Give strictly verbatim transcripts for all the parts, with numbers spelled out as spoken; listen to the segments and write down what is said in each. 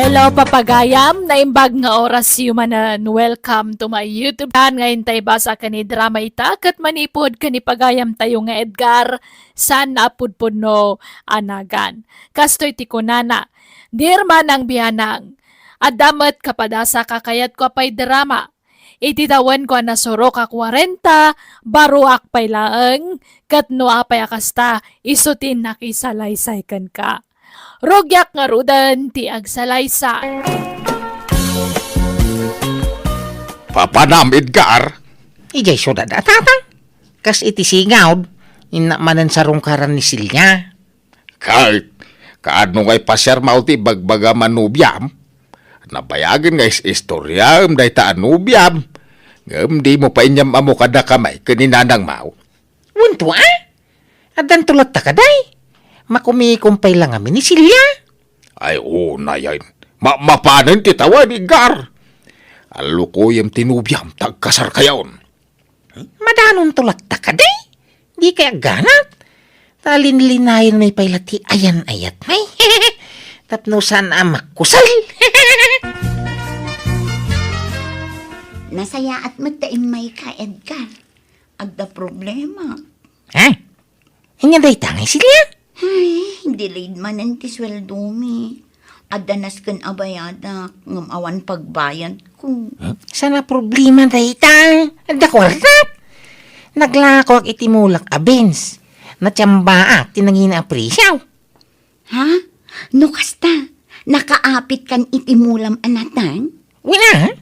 Hello, papagayam. Naimbag nga orasyo manen. Welcome to my YouTube channel. Nga intay basa ken ni drama ita, ket manipud ken ni pagayamtayo nga Edgar, saan a pudpudno a nagan. Kastoy ti kunana, Dear Manang Bianang, adda met kapadasa kakayatko a pay drama. Iti tawenko a nasurok a kuarenta, baruak pay laeng, ket no apay a kasta, isu ti nakisalaysay kenka. Rugiak ngaruden ti agsalaysay. Papanam, Edgar? Idiay siudad a, Tatang. Kas iti singaw, innak manen sarungkaran ni Celia. Ket, kaano nga ipasiarmo ti ibagbagam a nobiam? Nabayagen nga is-istoriam dayta a nobiam, ngem dimo pay inyam-ammo kadakami ken ni nanangmo. Wen to, a? Addanto latta kadi? Makumikom pay la ngamin ni Celia? Ay, unay, ay. Ma-, mapanen ti tawen, Edgar. Allukoyem ti nobiam, ta agkasarkayon. Madanonto latta kadi? Dikay agganat? Ta linlinayanmi pay la ti ayan-ayatmi. Tapno saan a makusal. Nasayaat met ta immayka, Edgar. Adda problema. Ha? Ania dayta ngay, Celia? Ay, delayed manen ti sueldomi. Adda nasken a bayadak, ngem awan pagbayadko. Hmm? Saan a problema dayta? Adda kuartak. Naglakoak iti mulak a beans. Natsiambaak ti nangina a presyo. Ha? No kasta, nakaapitkan iti mulam a nateng? Wen a.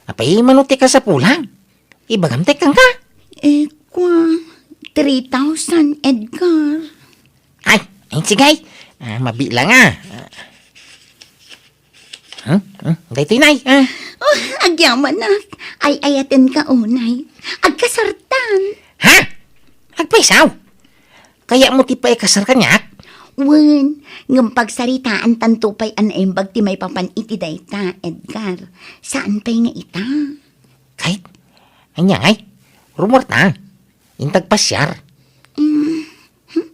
Apay mano ti kasapulan? Ibagam ti kenka. Eh, kua, three thousand, Edgar. Ay, ay, sige. Ah, mabilang a. Hmm? Hmm? Daytoy, nay. Ah. Oh, agyamanak. Ay-ayatenka unay. Agkasartan. Ha? Agpayso? Kayatmo ti paikasar kaniak? Wen, ngem pagsaritaantanto pay a naimbag ti maipapan iti dayta, Edgar. Saan pay nga ita? Kay, ania ngay? Rummuarta. Intag pasiar. Mm, hmm.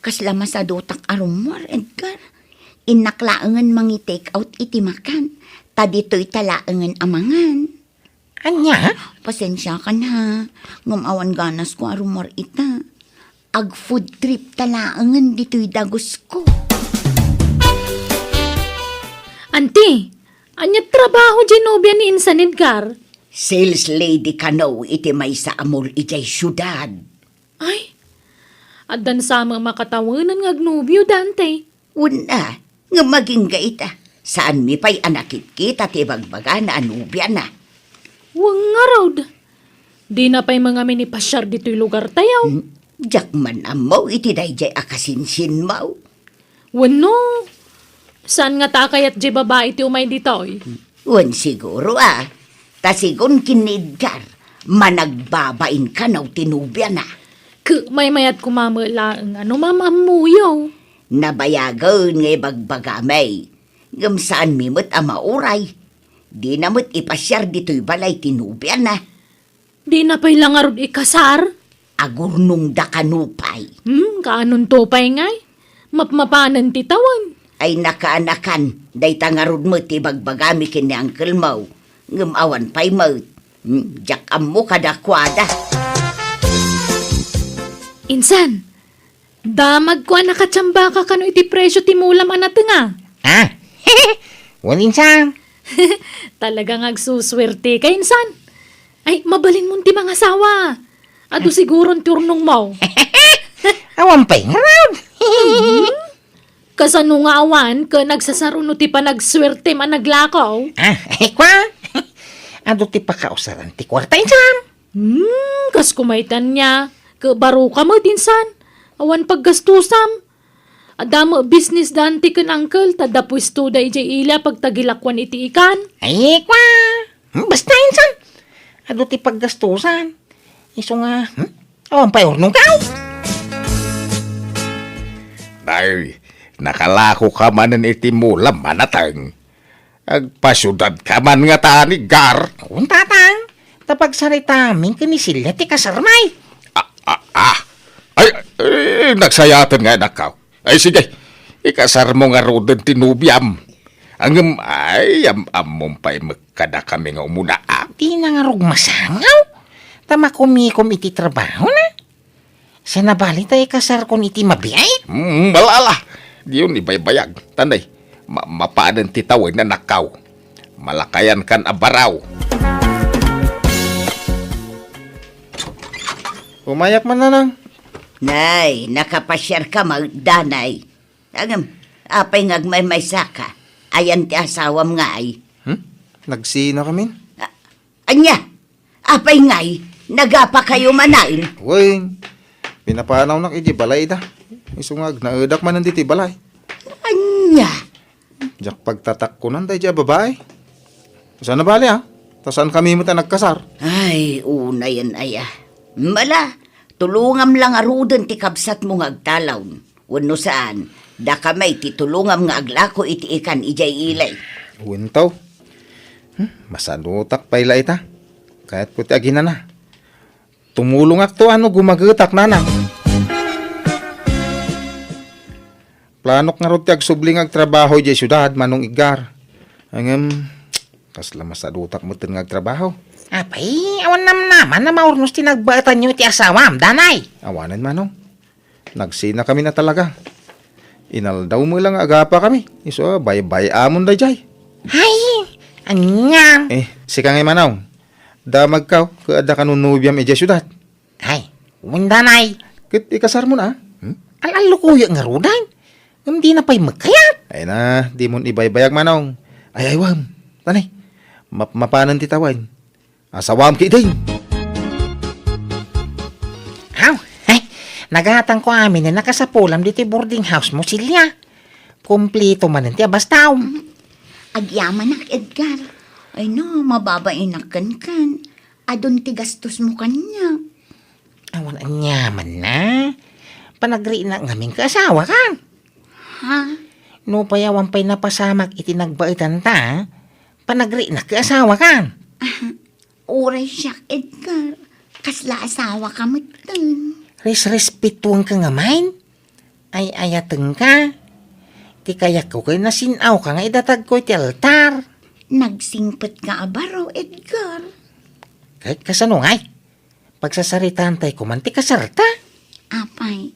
Kasla masadutak a rummuar, Edgar. Innak laengen mangi-take out iti makan, ta ditoyta laengen a mangan. Ania? Pasensiakan ha, ngem awan ganasko a rummuar ita. Ag-food trip ta laengen ditoy dagusko. Anti, ania ti trabaho diay nobia ni insan, Edgar? Sales lady kano iti maysa a mall idiay siudad. Ay, addan sa met makatawenan nga agnobio, Dante. Wen a, ngem agingga ita. Saanmi pay a nakitkita ti ibagbagana a nobiana. Wen ngarud, dina pay mangamin ipasiar ditoy lugartayo. Hmm, diak man ammo iti daydiay a kasinsinmo. Wenno, saan ngata a kayat diay babai ti umay ditoy? Wen siguro a, ta sigun ken ni Edgar, managbabain kano ti nobiana. Ket maymayat koma met laeng a no maam-ammoyo. Nabayagen nga ibagbagami, ngem saanmi met a mauray. Dina met ipasiar ditoy balay ti nobiana. Dina pay la ngarud ikasar? Agurnongda kano pay. Hmm, kaanonto pay ngay? Mapmapanen ti tawen. Ay nakaanakan, dayta ngarud met ti ibagbagami ken ni uncle-mo. Ngem awan pay met. Hmm, diak ammo kadakuada. Insan, damagko a nakatsamba ka kano iti presyo ti mulam a natenga. Ah? Wen, insan. Talaga nga agsusuerte ka, insan. Ay, mabalinmon ti mangasawa. Adu siguron ti urnongmo. Awan pay ngarud. Kasano nga awan ket nagsasar-o no ti panagsuertem a naglakaw? Ah, ay, kua. Adu ti pakausaran ti kuarta, insan. Hmm, kas kumaytan niya. Ket baro ka met, insan. Awan paggastosam. Adda met business da anti ken uncle, ta adda puestoda idiay ili a pagtagilakuan iti ikan. Ay, kua. Hmm, basta, insan. Adu ti paggastosan. Isu nga, hmm? Awan pay urnongko. Nay, nakalako ka manen iti mulam a nateng. Agpasiudad ka man ngata, Edgar. Wen, Tatang. Ta pagsaritamin ken ni Celia ti kasarmi. Ah, ah, ah. Ay, ay, nagsayaten nga, anak ko. Ay, sige. Ikasarmo ngaruden ti nobiam. Ngem, ay, am-, ammom pay met kadakami nga umuna, a? Dina ngarud masangaw. Ta makumikom iti trabahona. Saan a bali ta ikasarkon iti mabiit? Hmm, ala, ala. Diyon ibaybayag. Tanay, ma-, mapanen ti tawen a nakaw. Malakayankan a baraw. Umayak man, Nanang. Nay, nakapasiarka met, danay. Ngem, apay nga agmaymaysaka? Ayan ti asawam ngay? Hmm? Nagsinakamin? A-, ania? Apay ngay? Nagapakayo manen? Wen, pinapanawnak idiay balay da. Isu nga agnaedak manen ditoy balay. Ania? Diak pagtatakkonan daydiay a babai. Saan a bali, a? Ta saankami met a nagkasar. Ay, unayen aya. Mala, tulongam la ngaruden ti kabsatmo nga agtalon. Wenno saan, dakami ti tulongam nga aglako iti ikan idiay ili. Wen, taw. Hmm, masadutak pay la ita. Kayatko ti aginana. Tumulongakto a no gumagetak, Nanang. Planok ngarud ti agsubli nga agtrabaho idiay siudad, Manong Edgar. Ngem, kasla masadutak metten nga agtrabaho. Apay, awan namnama a maurnos ti nagbaetanyo iti asawam, danay? Awanen, Manong. Nagsinakamin a talaga. Inaldaw met la nga agapakami. Isu a baybay-amon daydiay. Ay, ania? Eh, sika ngay, Manong. Damagkaw, ket adda kano nobiam idiay siudad. Ay, wen, danay. Ket ikasarmon, a? Hmm? Al-allukoyak ngaruden. Ngem dina pay met kayat. Ay na, dimon ibaybayag, Manong. Ay, ay, wen. Tanay, map-, mapanen ti tawen. Asawam ketdin. Aw, ay, nagatangko amin a nakasapulam ditoy boarding house mo, Celia. Kumplito manen ti abastaw. Agyamanak, Edgar. Ay na, mababainak kenka. Adun ti gastos mo kaniak. Awan aniamanna. Panagriinak ngamin ket asawakan. Ha? Nupay awan pay napasamak iti nagbaetanta, panagriinak ket asawakan. Uray siak, Edgar. Kasla asawaka metten. Resrespetuenka ngamin. Ay-ayatenka. Ti kayatko ket nasin-awka nga idatagko iti altar. Nagsingpetka a baro, Edgar. Ket kasano ngay? Pagsasaritaantay koman ti kasarta. Apay,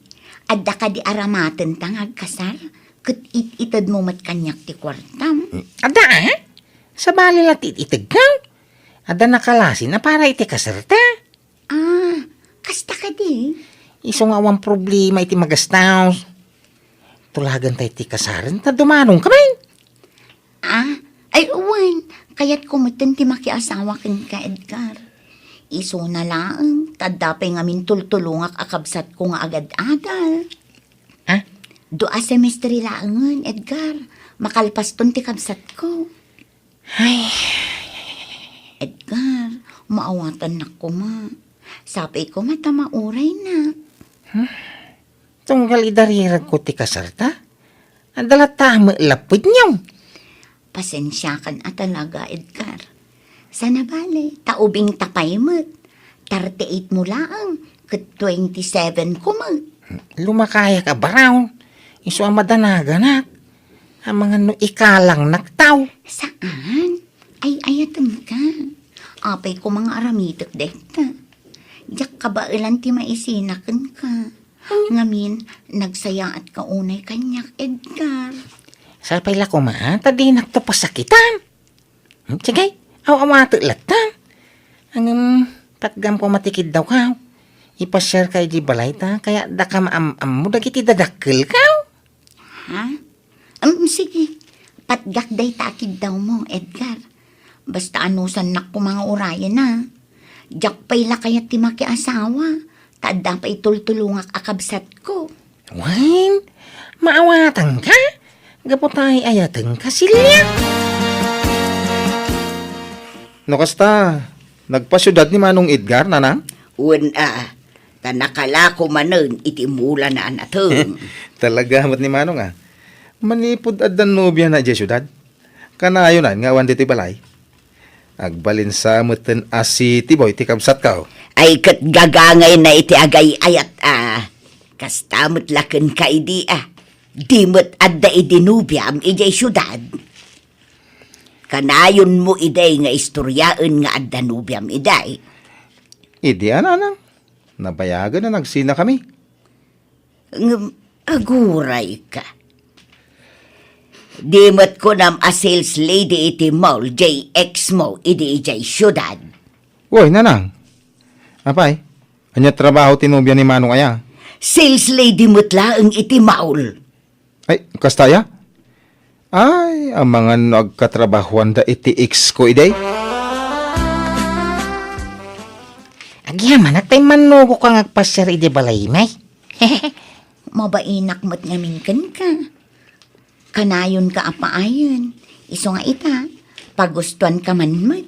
adda kadi aramatenta nga agkasar? Ket it-itedmo met kaniak ti kuartam? Adda, a? Sabali la ti it-itedko. Adda nakalasin a para iti kasarta. Ah, kasta kadi? Isu nga awan problema iti magastos. Tulagentay ti kasaren ta dumanongkamin. Ah, ay, wen, kayatko metten ti makiasawa kenka, Edgar. Isuna laeng, ta adda pay ngamin tultulongak a kabsatko nga agad-adal. Ah? Dua semestre laengen, Edgar. Makalpaston ti kabsatko. Ay. Edgar, maawatannak koma. Sapay koma ta mauraynak. Hmm? Tunggal idariragko ti kasarta? Adda latta met lapedyo. Pasensiakan a talaga, Edgar. Saan a bale, ta ubingta pay met. Thirty-eight mo laeng, ket twenty-seven ko met. Lumakayak a baraw, isu a madanaganak. Amangan no ikalangnak taw. Saan? Ay-ayatenka. Apay koma nga aramitek dayta. Diak kabaelan ti maisina kenka. Ngamin, nagsayaatka unay kaniak, Edgar. Sapay la koma, ta dinakto pasakitan. Hmm, sige, aw-awatek latta. Ngem, patgam koma ti kiddawkaw. Ipasiarka idiay balay ta, kayat dakam am-ammo dagiti dadakkelkaw. Ha? Em, sige. Patgak dayta a kiddawmo, Edgar. Basta anusannak koma nga urayen, a. Diak pay la kayat ti makiasawa, ta adda pay tultulongak a kabsatko. Wen, maawatanka? Gapu ta ay-ayatenka, Celia? No kasta, nagpasiudad ni Manong Edgar, Nanang? Wen, a. Ta nakalako manen iti mulana a nateng. Talaga met ni Manong, a. Manipud adda nobiana idiay siudad. Kanayonan nga awan ditoy balay. Agbalin sa metten a city boy ti kabsatko. Ay ket gagangayna iti agay-ayat a. Kasta met la kenka idi a. Di met adda idi nobiam idiay siudad. Kanayonmo idi nga istoriaen nga adda nobiam idi. Idi a, nanang, nabayagen a nagsinakami. Ngem agurayka. Di met kunam a sales lady iti mall diay ex mo idi idiay siudad. Uy, nanang. Apay, ania trabaho ti nobia ni Manong aya? Sales lady met laeng iti mall. Ay, kasta aya? Ay, amangan no agkatrabahoanda iti ex ko idi? Agyamanak ta immannugoka nga agpasiar idi balaymi. Mabainak met ngamin kenka. Kanayonka a paayen. Isu nga ita, pagustuanka man met.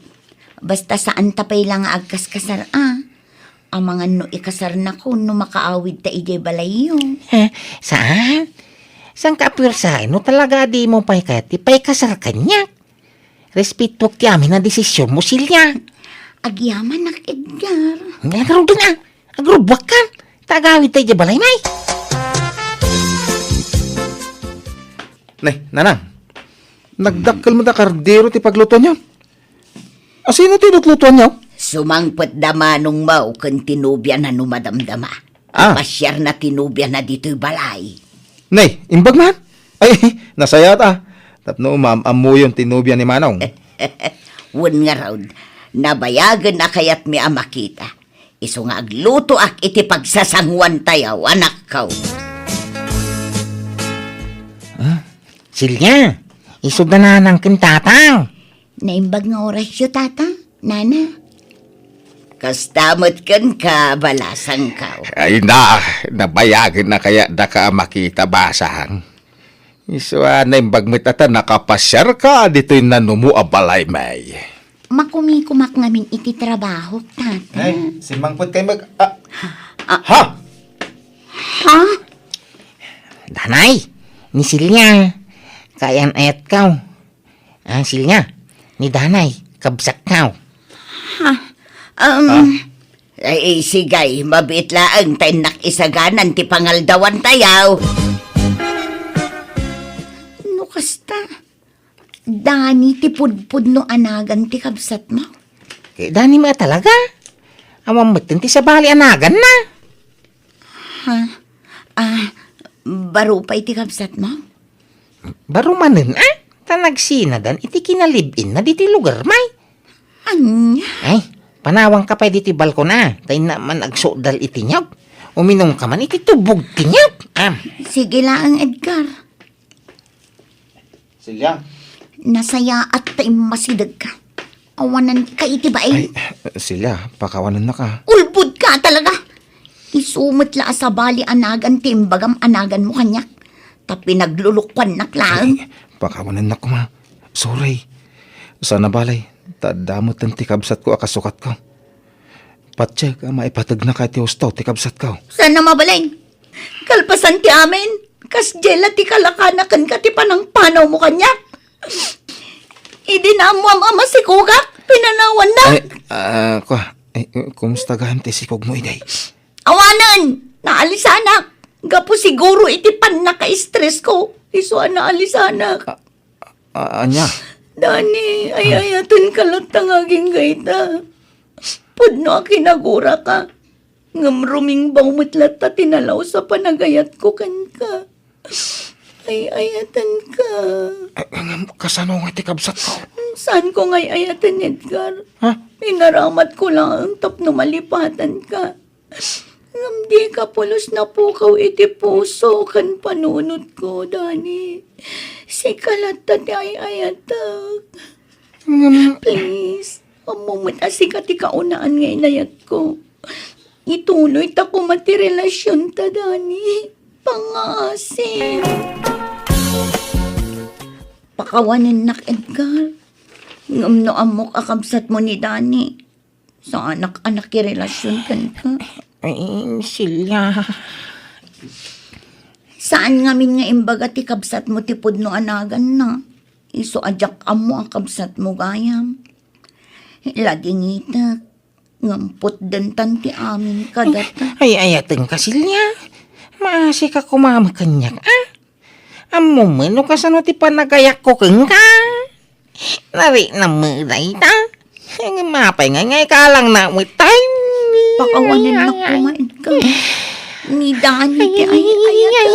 Basta saan ta pay la nga agkaskasar a. Amangan no ikasarnakon no makaawidta idiay balayyo. Saan? Saanka a puersaen no talaga a dimo pay kayat ti paikasar kaniak? Respetoak ti amin a desisionmo, Celia. Agyamanak, Edgar. Agaruden a. Agrubbuakkan. Ta agawidta idiay balaymi. Nay, nanang. Nagdakkel met a kardero ti paglutoanyo. Asino ti lutlutoanyo? Sumangpet da manongmo ken ti nobiana no madamdama. Ah. Pasiarna ti nobiana ditoy balay. Nay, imbag man? Ay, nasayaat a. Tapno maam-ammoyon ti nobia ni Manong. Wen ngarud, nabayagen a kayatmi a makita. Isu nga aglutoak iti pagsasanguantayo, anakko. Ah, Celia, isu da nanang ken tatang. Naimbag nga orasyo, tata, nana. Kasta met kenka, balasangko. Ay na, nabayagen a kayat daka a makita, basang. Isu a naimbag met a ta nakapasiarka ditoy nanumo a balaymi. Makumikumak ngamin iti trabahok, tata. Ay, simmangpet kayo mag-, ah, ah. Ha? Ha? Danay, ni Celia, kaayan-ayatko. Ah, Celia, ni Danay, kabsatko. Ha? Um, ah. Ay, sige, mabiit laeng ta innak isaganan ti pangaldawantayo. No kasta, Dani ti pudpudno a nagan ti kabsatmo? Eh, Dani met talaga. Awan met ti sabali a naganna. Ha? Ah, baro pay ti kabsatmo? Baro manen, ah? Ta nagsinadan iti kinalib-inna ditoy lugarmi. Ania? Ay, panawanka pay ditoy balkon, ah. Ta innak man agsukdal iti niyog. Uminumka man iti tubog ti niyog, ah. Sige laeng, Edgar. Celia. Nasayaat ta immasidegka. Awananka iti bain. Ay, Celia, pakawanennaka. Ulbodka talaga. Isu met la a sabali a nagan ti imbagam a naganmo kaniak. Ta pinaglulukuannak laeng. Ay, pakawanennak koma. Sorry. Saan a bale, ta adda met ti kabsatko a kasukatko. Patiek a maipategnaka iti husto ti kabsatko. Saan a mabalin? Kalpasan ti amin, kasdiay la ti kalakana kenka ti panangpanawmo kaniak. Idi naammoam a masikogak, pinanawannak. Ay, ah, kua, ay, kumusta gayam ti sikogmo idi? Awanen, naalisanak. Gapu siguro iti pannaka-stress ko, isu a naalisanak. Ah, ah, ania? Dani, ay-ayatenka latta nga agingga ita. Pudno a kinaguraka. Ngem rumingbaw met latta ti nalaus a panagayatko kenka. Ay-ayatenka. Ay, ngem kasano nga ti kabsatko? Saanko nga ay-ayaten, Edgar. Ha? Inaramatko laeng tapno malipatanka. Ngem dika pulos napukaw iti puso ken panunotko, Dani. Sika latta ti ay-ayatek. Ngem please, ammo met a sika ti kaunaan nga inayatko. Ituloyta koma ti relasionta, Dani. Pangngaasim. Pakawanennak, Edgar. Ngem no ammok a kabsatmo ni Dani, saanak a nakirelasion kenka. Ay, Celia. Saan ngamin nga imbaga ti kabsatmo ti pudno a naganna? Isu a diak ammo a kabsatmo gayam. Ladingitek, ngem putdentan ti amin kadata. Ay, ayatenka, Celia. Maasika koma met kaniak, a? Ammom met no kasano ti panagayatko kenka. Nari na met dayta. Ngem apay nga, nga ikalang na met tay. Pakawanen na kumain ka. Ni Dani, ti ay, ay, ay, ay.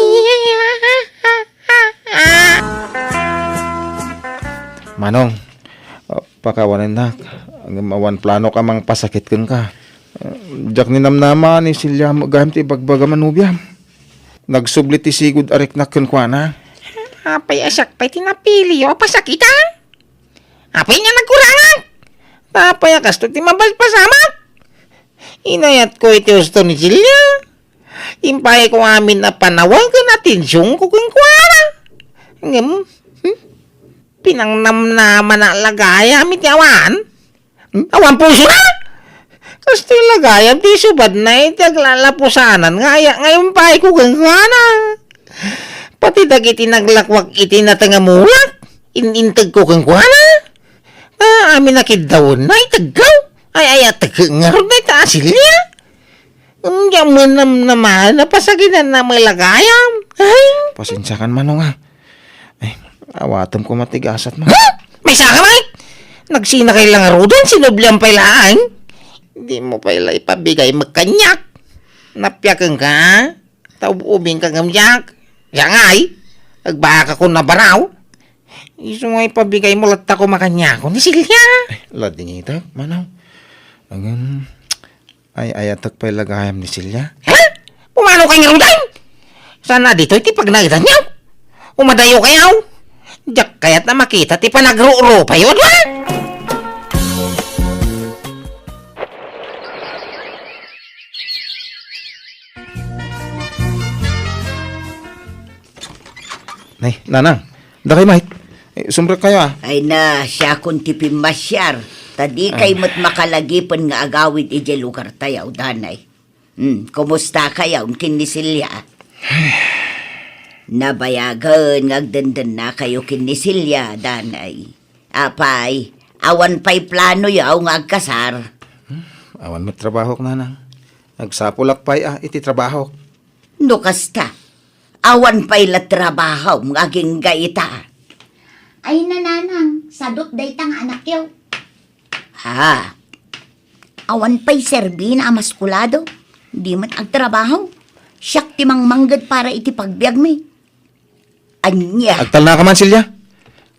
Manong, uh, pakawanennak. Ngem awan planok a mangpasakit kenka. Uh, diak ninamnama ni Celia gayam ti ibagbagam a nobiam. Nagsubli ti sigud a riknak kenkuana. Apay a siak pay ti napiliyo a pasakitan? Apay nga nagkurangak? Apay a kasto ti mabalpasamak? Inayatko iti husto ni Celia. Impayko amin a panawen ken atensionko kenkuana. Ngem, hmm? Pinangnamnamana la gayam iti awan? Hmm? Awan pusona? Kastoy la gayam ti isubadna iti aglalapusanan nga aya nga impayko kenkuana. Pati dagiti naglakwak iti nateng a mulak, in-integko kenkuana. Ah, amin a kiddawenna, itegko. Ay, ay, ategko ngarud dayta a Celia. Ngem diak met namnama, napasakitanna met la gayam. Ay. Pasensiakan, Manong, a. Ay, awatem koma ti gasat, Manong. Ha? Maysaka, Mike? Nagsinakayo la ngaruden, sinublian pay laeng. Dimo pay la ipabigay met kaniak. Napiakenka, a? Ta ub-ubingka ngem diak. Siak ngay, agbakakon a baraw. Isu nga ipabigaymo latta koma kaniakon ni Celia. Ay, ladingitek, Manong. Ngem, ay-ayatek pay la gayam ni Celia. Ha? Pumanokay ngaruden? Saan a ditoy ti pagnaetanyo? Umadayokayo. Diak kayat a makita ti panagrurupayo, adwa? Nay, Nanang, dakay met. Eh, sumrekkayo, a. Ay na, siakon ti pimmasiar. Ta dikay met makalagipen nga agawid idiay lugartayo, danay. Hmm, kumustakayo ken ni Celia? Nabayagen nga agdendennakayo ken ni Celia, danay. Apay, awan pay planoyo nga agkasar? Hmm, awan met trabahok, Nanang. Agsapulak pay a iti trabahok. No kasta, awan pay la trabahom nga agingga ita. Ay, nanang, sadot dayta nga anakyo. Ha? Awan pay serbina a maskulado. Di met agtrabaho. Siak ti mangmangged para iti pagbiagmi. Ania? Agtalnaka man, Celia.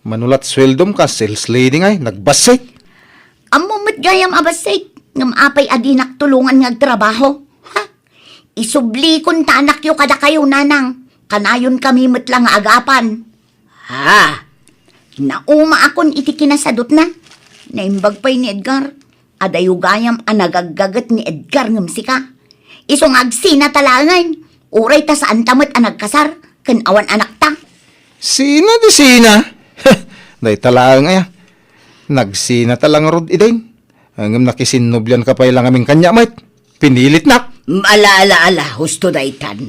Manulat sueldom ka, sales lady ngay, nagbassit. Ammo met gayam a bassit, ngem apay a dinak tulongan nga agtrabaho? Ha? Isublikon ta anakyo kadakayo, nanang. Kanayonkami met la nga agapan. Ha? Naumaakon iti kinasadutna. Naimbag pay ni Edgar. Adayo gayam a nagaggaget ni Edgar ngem sika. Isu nga agsinata laengen, uray ta saanta met a nagkasar ken awan anakta. Sina ti sina? Dayta laeng aya. Nagsinata la ngarud idin. Ngem nakisinnoblianka pay la ngamin kaniak met. Pinilitnak. Mm, ala, ala, ala, husto daytan.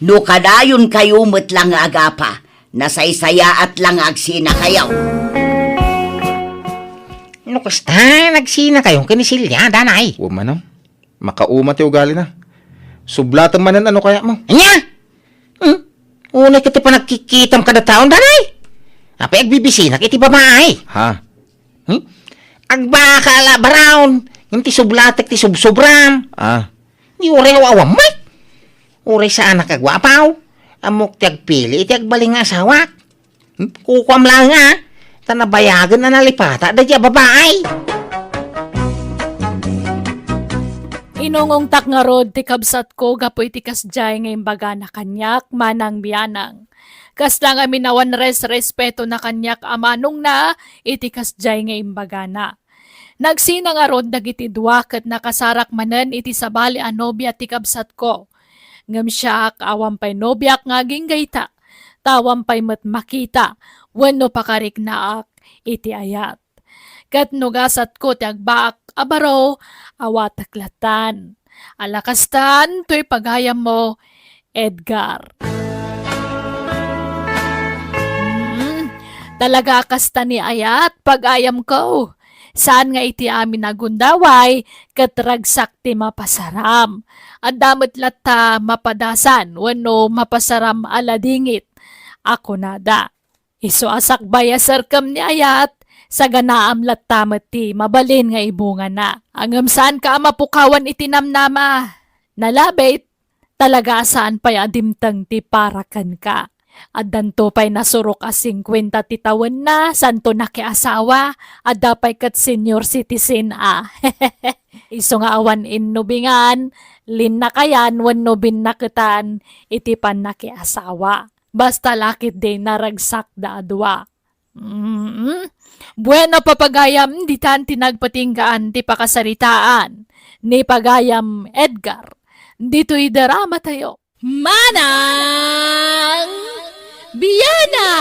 No kadayonkayo met la nga agapa, nasaysayaat la nga agsinakayo. No kasta, nagsinakayo ken ni Celia, danay. Wa manen. Makauma ti ugalina. Sublatem manen a no kayatmo. Ania? Hmm? Unay ket ti panagkikitam kada taon, danay. Apay agbibisinak iti babae? Ha? Hmm? Agbaka la, baraon. Ngem ti sublatek ti subsobram. Ah. Di uray aw-awam met. Uray saanak a guapaw. Ammok ti agpili iti agbalin nga asawak. Hmm? Kukuam laeng a. Ta nabayagen a nalipata daydi a babae. Inungongtak ngarud ti kabsatko gapu iti kasdiay nga imbagana kaniak, Manang Mianang. Kasta ngamin awan res-respetona kaniak a manongna iti kasdiay nga imbagana. Nagsina ngarud dagiti dua ket nakasarak manen iti sabali a nobia ti kabsatko. Ngem siak, awan pay nobiak nga agingga ita, ta awan pay met makita wenno pakariknaak iti ayat. Ket no gasatko ti agbaak a baro, awatek lattan. Ala kastan toy pagayammo, Edgar. Hmm, talaga a kasta ni ayat, pagayamko. Saan nga iti amin a gundaway, ket ragsak ti mapasaram. Adda met latta mapadasan wenno mapasaram a ladingit a kunada. Isu a sakbay a serkem ni ayat, Saganaam latta met ti mabalin nga ibungana. Ngem saanka a mapukawan iti namnama. Nalabit, talaga a saan pay a dimteng ti para kenka. Addanto pay nasurok a singkwenta ti tawenna, santo nakiasawa, adda pay ket senior citizen a. Isu nga awan innubingan, linnakayan wenno binnaketan iti pannakiasawa. Basta la ketdi naragsakda a dua. Mm. Bueno, papagayam, ditan ti nagpatinggaan ti pakasaritaan ni Pagayam Edgar. Ditoy drama tayo. Manang Biana!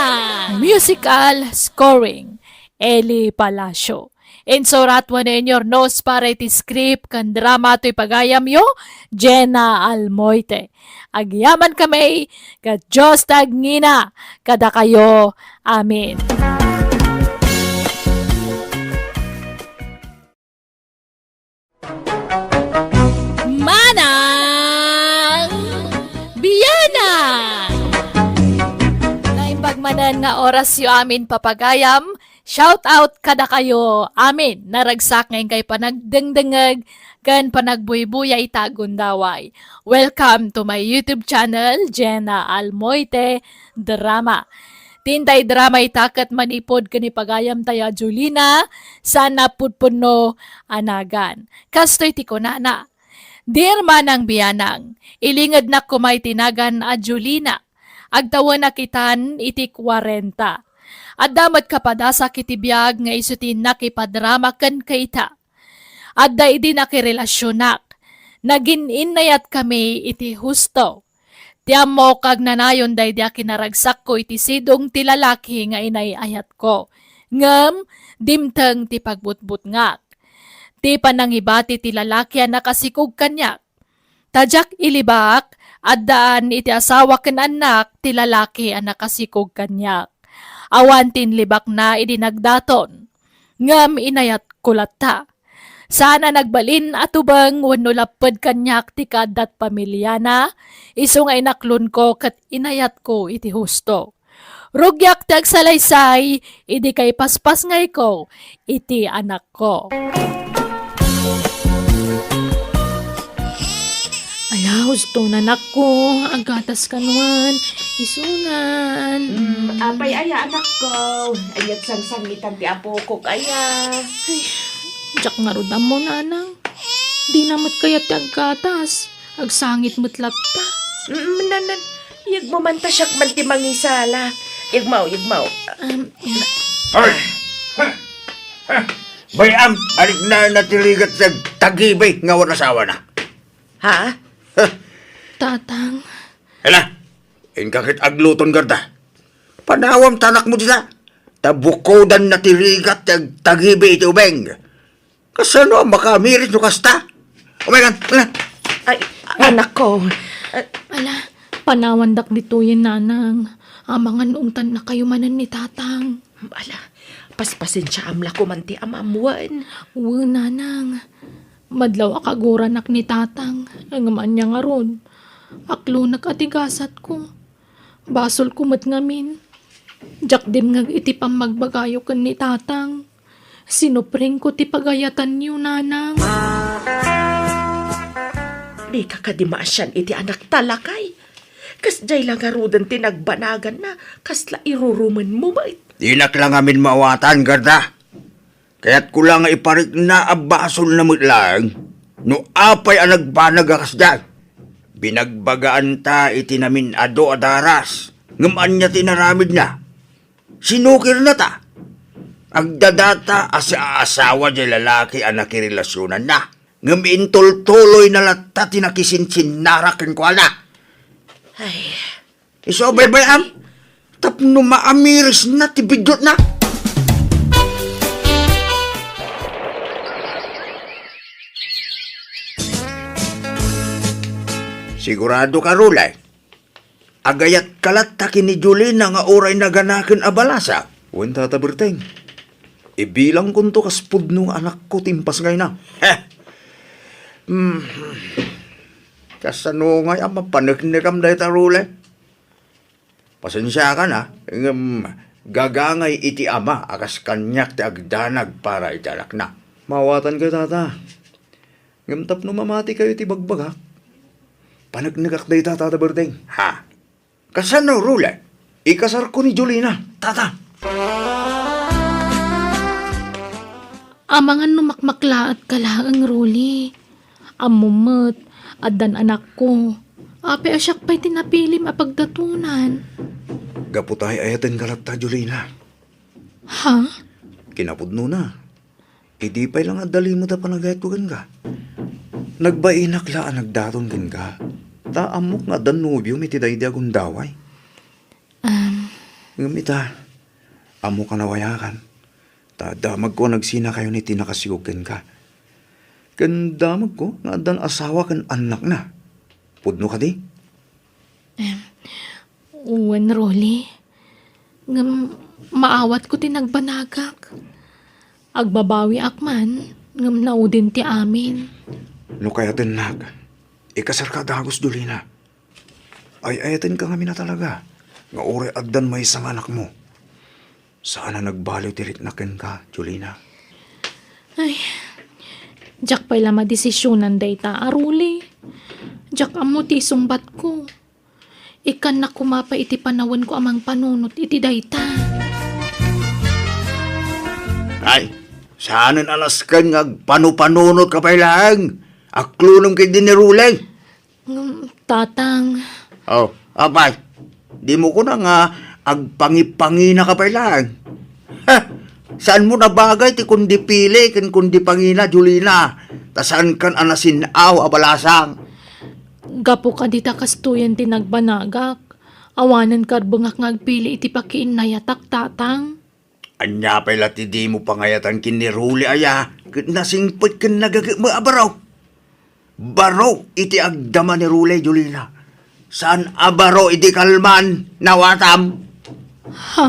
Musical scoring, Eli Palacio. Insurat wenno inyurnos para iti script ken drama toy pagayamyo, Jenna Almoite. Agyaman kami, ket Dios ti agngina kadakayo. Amen. Manang Biana! Naimbag manen nga orasyo amin, papagayam, shout out kadakayo amin. Naragsak nga inkay panagdengdengeg ken panagbuybuya ita a gundaway. Welcome to my YouTube channel, Jenna Almoite Drama. Ti intay drama ita ket manipud ken ni pagayamtayo a Julina, saan a pudpunno a nagan. Kastoy ti kunana, Dear Manang Bianang, ilingednak koma iti nagan a Julina. Agtawenak itan iti kuarenta. Adda met kapadasak iti biag nga isu ti nakipadrama kenka ita. Adda idi nakirelasionak. Nagin-innayatkami iti husto. Ti ammok, agnanayon daydi a kinaragsakko iti sidong ti lalaki nga inay-ayatko. Ngem dimteng ti pagbutbutngak. Ti panangibati ti lalaki a nakasikog kaniak. Ta diak ilibak, addaan iti asawa ken annak ti lalaki a nakasikog kaniak. Awan ti inlibakna idi nagdaton. Ngem inayatko latta. Saan a nagbalin a tubeng wenno lapped kaniak ti kaaddat pamiliana, isu nga inaklonko ket inayatko iti husto. Rugiak ti agsalaysay idi kaipaspasngayko iti anakko. Ala, husto, anakko, aggatas kanuan, isunan. Mm, apay aya, anakko? Ania't sangsangitan ti apokok aya? Ay, diak ngarud ammo, nanang. Dina met kayat ti aggatas. Agsangit met latta. Mm, nanan, iyagmo man ta siak man ti mangisala. Iyagmo, iyagmo. Um, Ay! Bay-am, alikna na ti rigat ti agtagibi nga awan asawana. Ha? Tatang. Hala, inka ket agluton, Gerda. Panawam ti anakmo dita. Ta bukodanna ti rigat ti agtagibi iti ubing. Kasano a makaamiris no kasta? Umaykan, ala. Ay, anakko. Ah, ala, panawandak ditoyen, nanang. Amangan no umtannakayo manen ni tatang. Ala, paspasensiaam la koman ti amam wen. Wen, nanang. Madlaw a kaguranak ni tatang, ngem ania ngarud? Aklonek a ti gasatko. Basolko met ngamin. Diak dimngeg iti pammagbagayo ken ni tatang. Sinupringko ti pagayatanyo, nanang. Dika kadi maasian iti anakta, lakay. Kasdiay la ngaruden ti nagbanaganna, kasla irurumenmo met. Dinak la ngamin maawatan, Gerda. Kayatko la nga iparikna a basolna met laeng no apay a nagbanag a kasdiay. Binagbagaanta iti namin-adu a daras, ngem ania ti inaramidna? Sinukirna ta. Agdadata a siaasawa diay lalaki a nakirelasionanna, ngem intultuloyna latta ti nakisinsinnara kenkuana. Ay. Isu a baybay-am, tapno maamirisna ti biddutna. Sigurado ka, Rulay? Agayatka latta ken ni Jolina nga uray naganaken a balasa? Wen, Tata Berteng. Ibilangkonto kas pudno nga anakko ti impasngayna. Heh. Hmm. Kasano ngay a mapaneknekam dayta, Rule? Pasensiakan, a, ngem Gagangay iti ama a kas kaniak ti agdanag para iti anakna. Maawatankayo, Tata. Ngem tapno mamatikayo iti bagbagak, paneknekak dayta, Tata Berdeng. Ha? Kasano, Rule? Ikasarko ni Jolina, Tata. Amangan no makmaklaatka laeng, Rule. Ammom met, addan anakko. Apay a siak pay ti napilim a pagdatonan? Gapu ta ay-ayatenka latta, Jolina. Ha? Kinapudnona, idi pay la nga adda limed a panagayatko kenka, nagbainak la a nagdaton kenka, ta ammok nga addan nobiom iti daydi a gundaway. Am. Ngem ita, ammok a nawayakan, ta damagko a nagsinakayon iti nakasigog kenka. Ken damagko nga addan asawa ken annakna. Pudno kadi? Em, wen, Rolly. Ngem maawatko ti nagbanagak. Agbabawiak man, ngem naudin ti amin. No kayatennak, ikasarka a dagus, Jolina. Ay-ayatenka ngamin a talaga nga uray addan maysa nga anakmo. Saan a nagbaliw ti riknak kenka, Jolina. Ay, diak pay la madesisionan dayta a, Rolly. Diak ammo ti isungbatko. Ikkannak koma pay iti panawenko a mangpanunot iti dayta. Ay, saanen a nasken nga agpanupanunotka pay laeng. Aklonem ketdi ni Rolly. Ngem, Tatang. Oh, apay, dimo kuna nga agpangipanginaka pay laeng? Ha? Saanmo nabagay ti kundi pili ken kundi pangina, Jolina, ta saankan a nasin-aw a balasang? Gapu kadi ta kastoyen ti nagbanagak, awanen karbengak nga agpili iti pakiinnayatak, Tatang. Ania pay la ti dimo pangayatan ken ni Rolly aya ket nasingpet ken nagagem a baro? Baro iti agdama ni Rolly, Jolina. Saan a baro iti kalman, nawatam. Ha?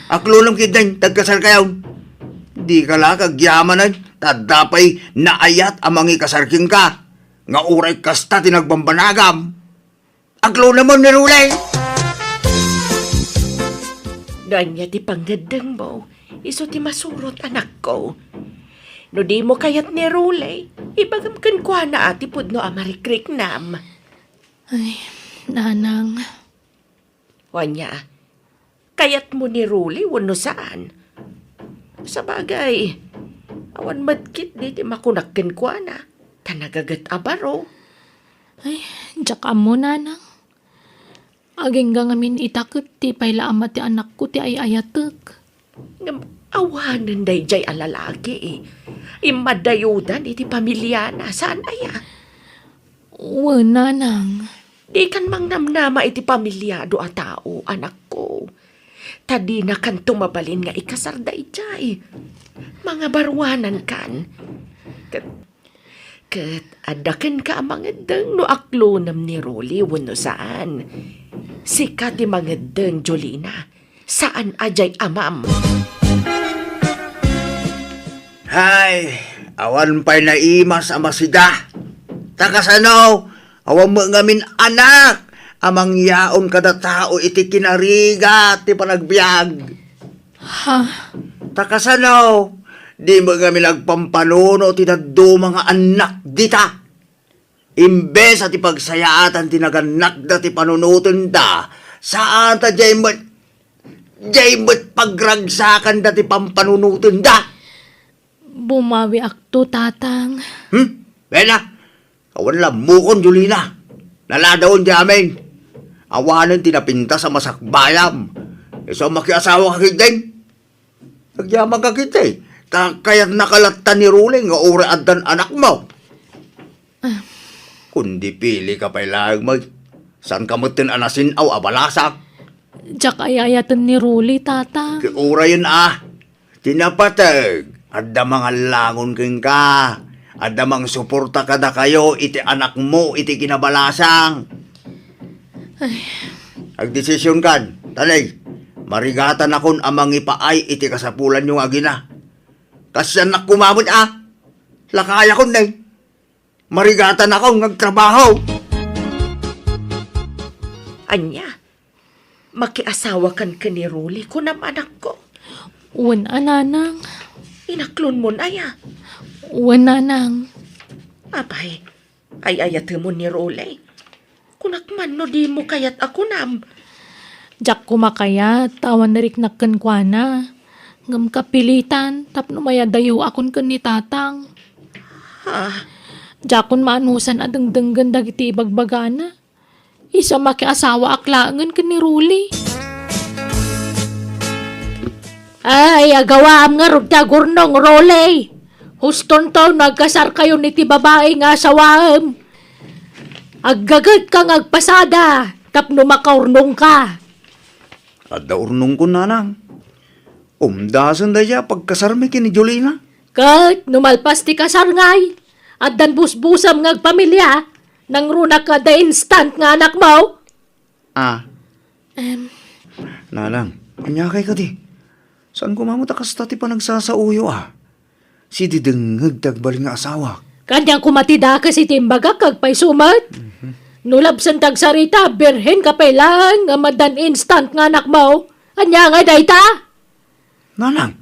Aklonem ketdin, tagkasarkayon. Dika la kagyamanen, ta adda pay naayat a mangikasar kenka, nga uray kasta ti nagbambanagam. Aklonem ni Rolly! No ania ti pangngeddengmo, isu ti masurot, anakko. No dimo kayat ni Rolly, ibagam kenkuana a ti pudno a marikriknam. Ay, nanang. Ania, kayatmo ni Rolly wenno saan? Sabagay, awan met ketdi ti makunak kenkuana, ta nagaget a baro. Ay, diak ammo, nanang. Agingga ngamin ita ket ti pay la ama ti anakko ti ay-ayatek. Ngem awanen daydiay a lalaki. Immadayudan iti pamiliana, saan aya? Wen, nanang. Dikan mangnamnama iti pamiliado a tao, anakko. Ta dinakanto mabalin nga ikasar daydiay. Mangabaruanankan. Ket, ket adda kenka a mangeddeng no aklonem ni Rolly wenno saan. Sika ti mangeddeng, Jolina. Saan a diay amam. Hay, awan pay naimas a masida. Ta kasano, awan met ngamin anak a mangyaon kada tao iti kinarigat ti panagbiag. Ha? Ta kasano, di met ngamin agpampanuno ti dadduma nga annak dita. Imbes a ti pagsayaatan ti nagannakda ti panunotenda, saan ta diay met, diay met pagragsakanda ti pampanunotenda. Bumawiakto, Tatang. Hmm? Bella, awan lammukon, Jolina. Naladawen ti amin. Awanen ti napintas a masakbayam. Isu a makiasawa ka ketdin. Agyamanka ketdi, ta kayatnaka latta ni Rolly nga uray addan anakmo. Ah. Kundi pilika pay laeng met, saanka metten a nasin-aw a balasang. Diak ay-ayaten ni Rolly, Tata. Ket urayen a, ti napateg, adda mangallangon kenka, adda mangsuporta kadakayo iti anakmo iti kinabalasang. Ay. Agdesisionkan, ta nay, marigatanakon a mangipaay iti kasapulanyo nga agina. Kasiannak koma met a, lakayakon nay. Marigatanakon nga agtrabaho. Ania? Makiasawakan ken ni Rolly, kunam, anakko? Wen a, nanang. Inaklonmon aya? Wen, nanang. Apay, ay-ayatemon ni Rolly? Kunak man no dimo kayat a kunam. Diak koma kayat ta awan nariknak kenkuana. Ngem kapilitan tapno mayadayoakon ken ni tatang. Ha? Diakon maanusan a dengdenggen dagiti ibagbagana. Isu a makiasawaak laengen ken ni Rolly. Ay, agawaam ngarud ti agurnong, Rolly. Hustonto no agkasarkayon iti babai nga asawaem. Aggagetka nga agpasada tapno makaurnongka. Adda urnongko, nanang. Umdasen dayta pagkasarmi ken ni Jolina. Ket no malpas ti kasar ngay, addan busbusam nga agpamilia, nangruna ka da instant nga anakmo. Ah. Em. Nanang, ania kay kadi? Saan koma met a kasta ti panagsasaoyo, a? Sididengngeg ti agbalin nga asawak. Kaniak koma ti dakes iti imbagak, agpayso met. Mhm. No labsen ti agsarita, birhen ka pay laeng nga maddan instant nga anakmo. Ania ngay dayta? Nanang.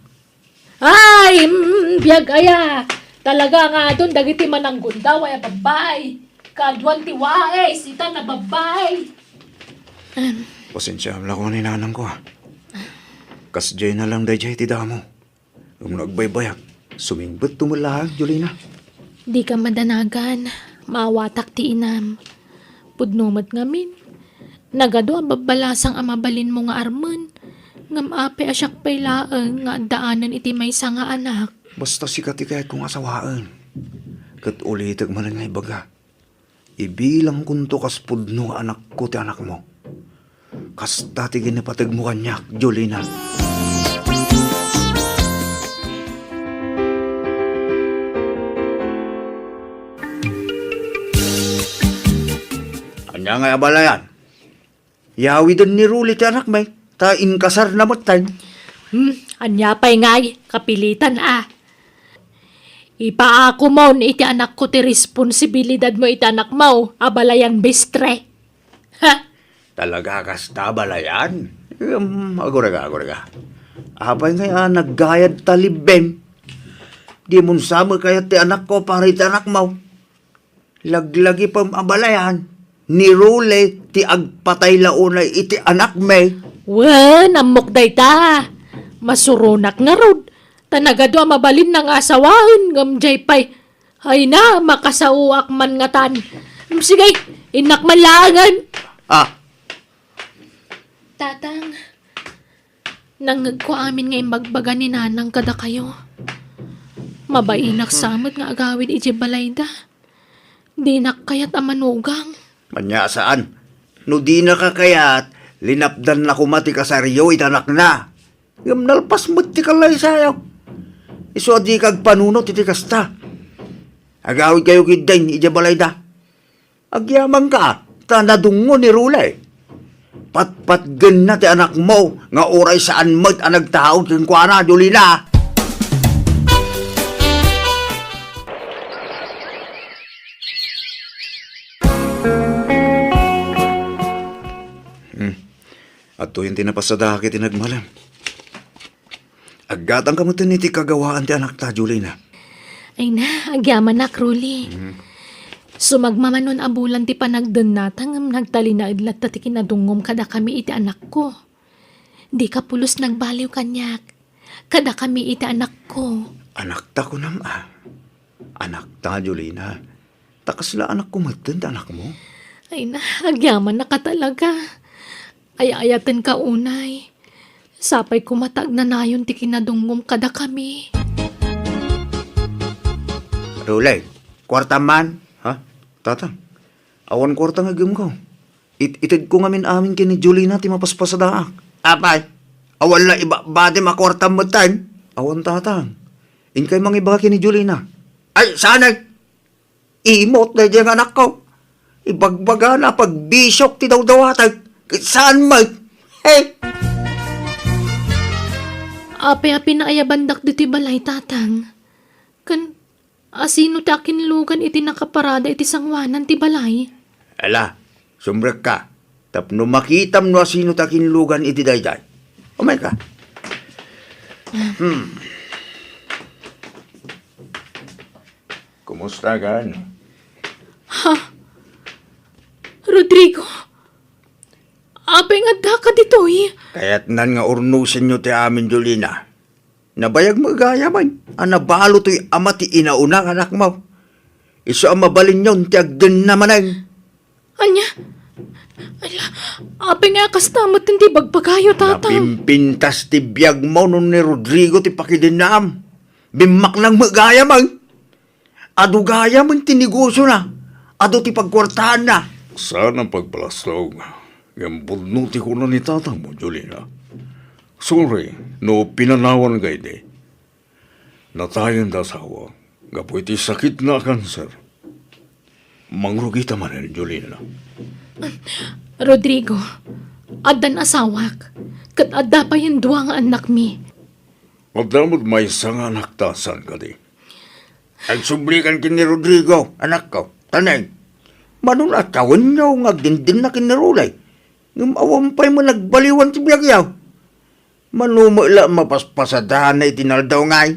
Ay, mm, biag aya. Talaga nga adun dagiti mananggundaw aya babbai. Kaduan ti wais ita a babbai. Em. Pasensiaam la koma ni nanangko, a. Kasdiay na lang daydiay ti damo. Ngem no agbaybayak, sumingbetto met laeng, Jolina. Dika madanagan. Maawatak ti inam. Pudno met ngamin. Nagadu a babbalasang a mabalinmo nga armen. Ngem apay a siak pay laeng nga addaanen iti maysa nga anak? Basta sika ti kayatko nga asawaen. Ket ulitek manen nga ibaga. Ibilangkonto kas pudno nga anakko ti anakmo. Kasta ti ginipategmo kaniak, Jolina. Ania ngay a balayan? Yawiden ni Rolly ti anakmi, ta inkasarna metten. Hmm, ania pay ngay, kapilitan a. Ipaakomon iti anakko ti responsibilidadmo iti anakmo a balayan, mestre. Ha? Talaga kasta a balayan? Em, agurega, agurega. Apay ngay a naggayad ta libbem? Dimon sa met kayat ti anakko para iti anakmo? Laglagipem a balayan, ni Rolly ti agpatay la unay iti anakmi. Wen, ammok dayta. Masuronak ngarud. Ta nagadu a mabalinna nga asawaen, ngem diay pay. Ay na, makasaoak man ngatan. Em, sige, innak man laengen. Ah. Tatang, nangngegko amin nga imbagbaga ni Nanang kadakayo. Mabainak sa met nga agawid idiay balayda. Dinak kayat a manugang. Ania saan? No dinaka kayat, linapdanna koma ti kasaryo iti anakna. Ngem nalpas met ti kalaysayo. Isu a dika agpanunot iti kasta. Agawidkayo ketdin idiay balayda. Agyamanka, ta nadungngo ni Rolly. Patpatgenna ti anakmo nga uray saan met a nagtaud kenkuana, Jolina. Hmm. Adtoyen ti napasadaak iti nagmalem. Aggatangka metten iti kagawaan ti anakta, Jolina. Ay na, agyamanak, Rolly. Mhm. Sumagmamano a bulan ti panagdennata ngem nagtalinaed latta ti kinadungngom kadakami iti anakko. Dika pulos nagbaliw kaniak. Kadakami iti anakko. Anakta, kunam a? Anakta, Jolina. Ta kasla anakko metten ti anakmo? Ay na, agyamannaka talaga. Ay-ayatenka unay. Sapay koma ta agnanayon ti kinadungngom kadakami. Rolly, kuartam man? Ha? Tatang, awan kuarta nga aggemko. It-, itedko ngamin amin ken ni Jolina ti mapaspasadaak. Apay, awan la ibabatim a kuartam metten? Awan, Tatang. Inkay mangibaga ken ni Jolina. Ay, saan? Imot daydiay nga anakko. Ibagbagana a pagbisiok ti dawdawatek. Ket saan met? He? Apay a pinaayabandak ditoy balay, Tatang? Ken asino ti akinlugan iti nakaparada iti sangoanan ti balay? Ala, sumrekka. Tapno makitam no asino ti akinlugan iti daydiay. Umayka. Hmm. Kumusta kan? Ha? Rodrigo? Apay nga addaka ditoy? Kayatnan nga urnosenyo ti amin, Jolina. Nabayag met gayam a nabalo toy ama ti inauna nga anakmo. Isu a mabalinyon ti agdenna manen. Ania? Ala, apay nga kasta met ti bagbagayo, Tatang? Napimpintas ti biagmo no ni Rodrigo ti pakidennaam. Bimmaknang met gayam. Adu gayam ti negosiona, adu ti pagkuartaanna. Saan a pagpalastog, ngem pudno ti kuna ni tatangmo, Jolina. Sorry no pinanawanka idi. Natayen ti asawa gapu iti sakitna a kanser. Mangrugita manen, Jolina. Rodrigo, addan asawak, ket adda payen dua nga annakmi. Adda met maysa nga anakta, saan kadi? Agsublikan ken ni Rodrigo, anakko. Taneng, mano a tawenyo nga agdindinna ken ni Rolly? Ngem awan pay met nagbaliwan ti biagyo. Mano met la mapaspasadana iti naldaw ngay?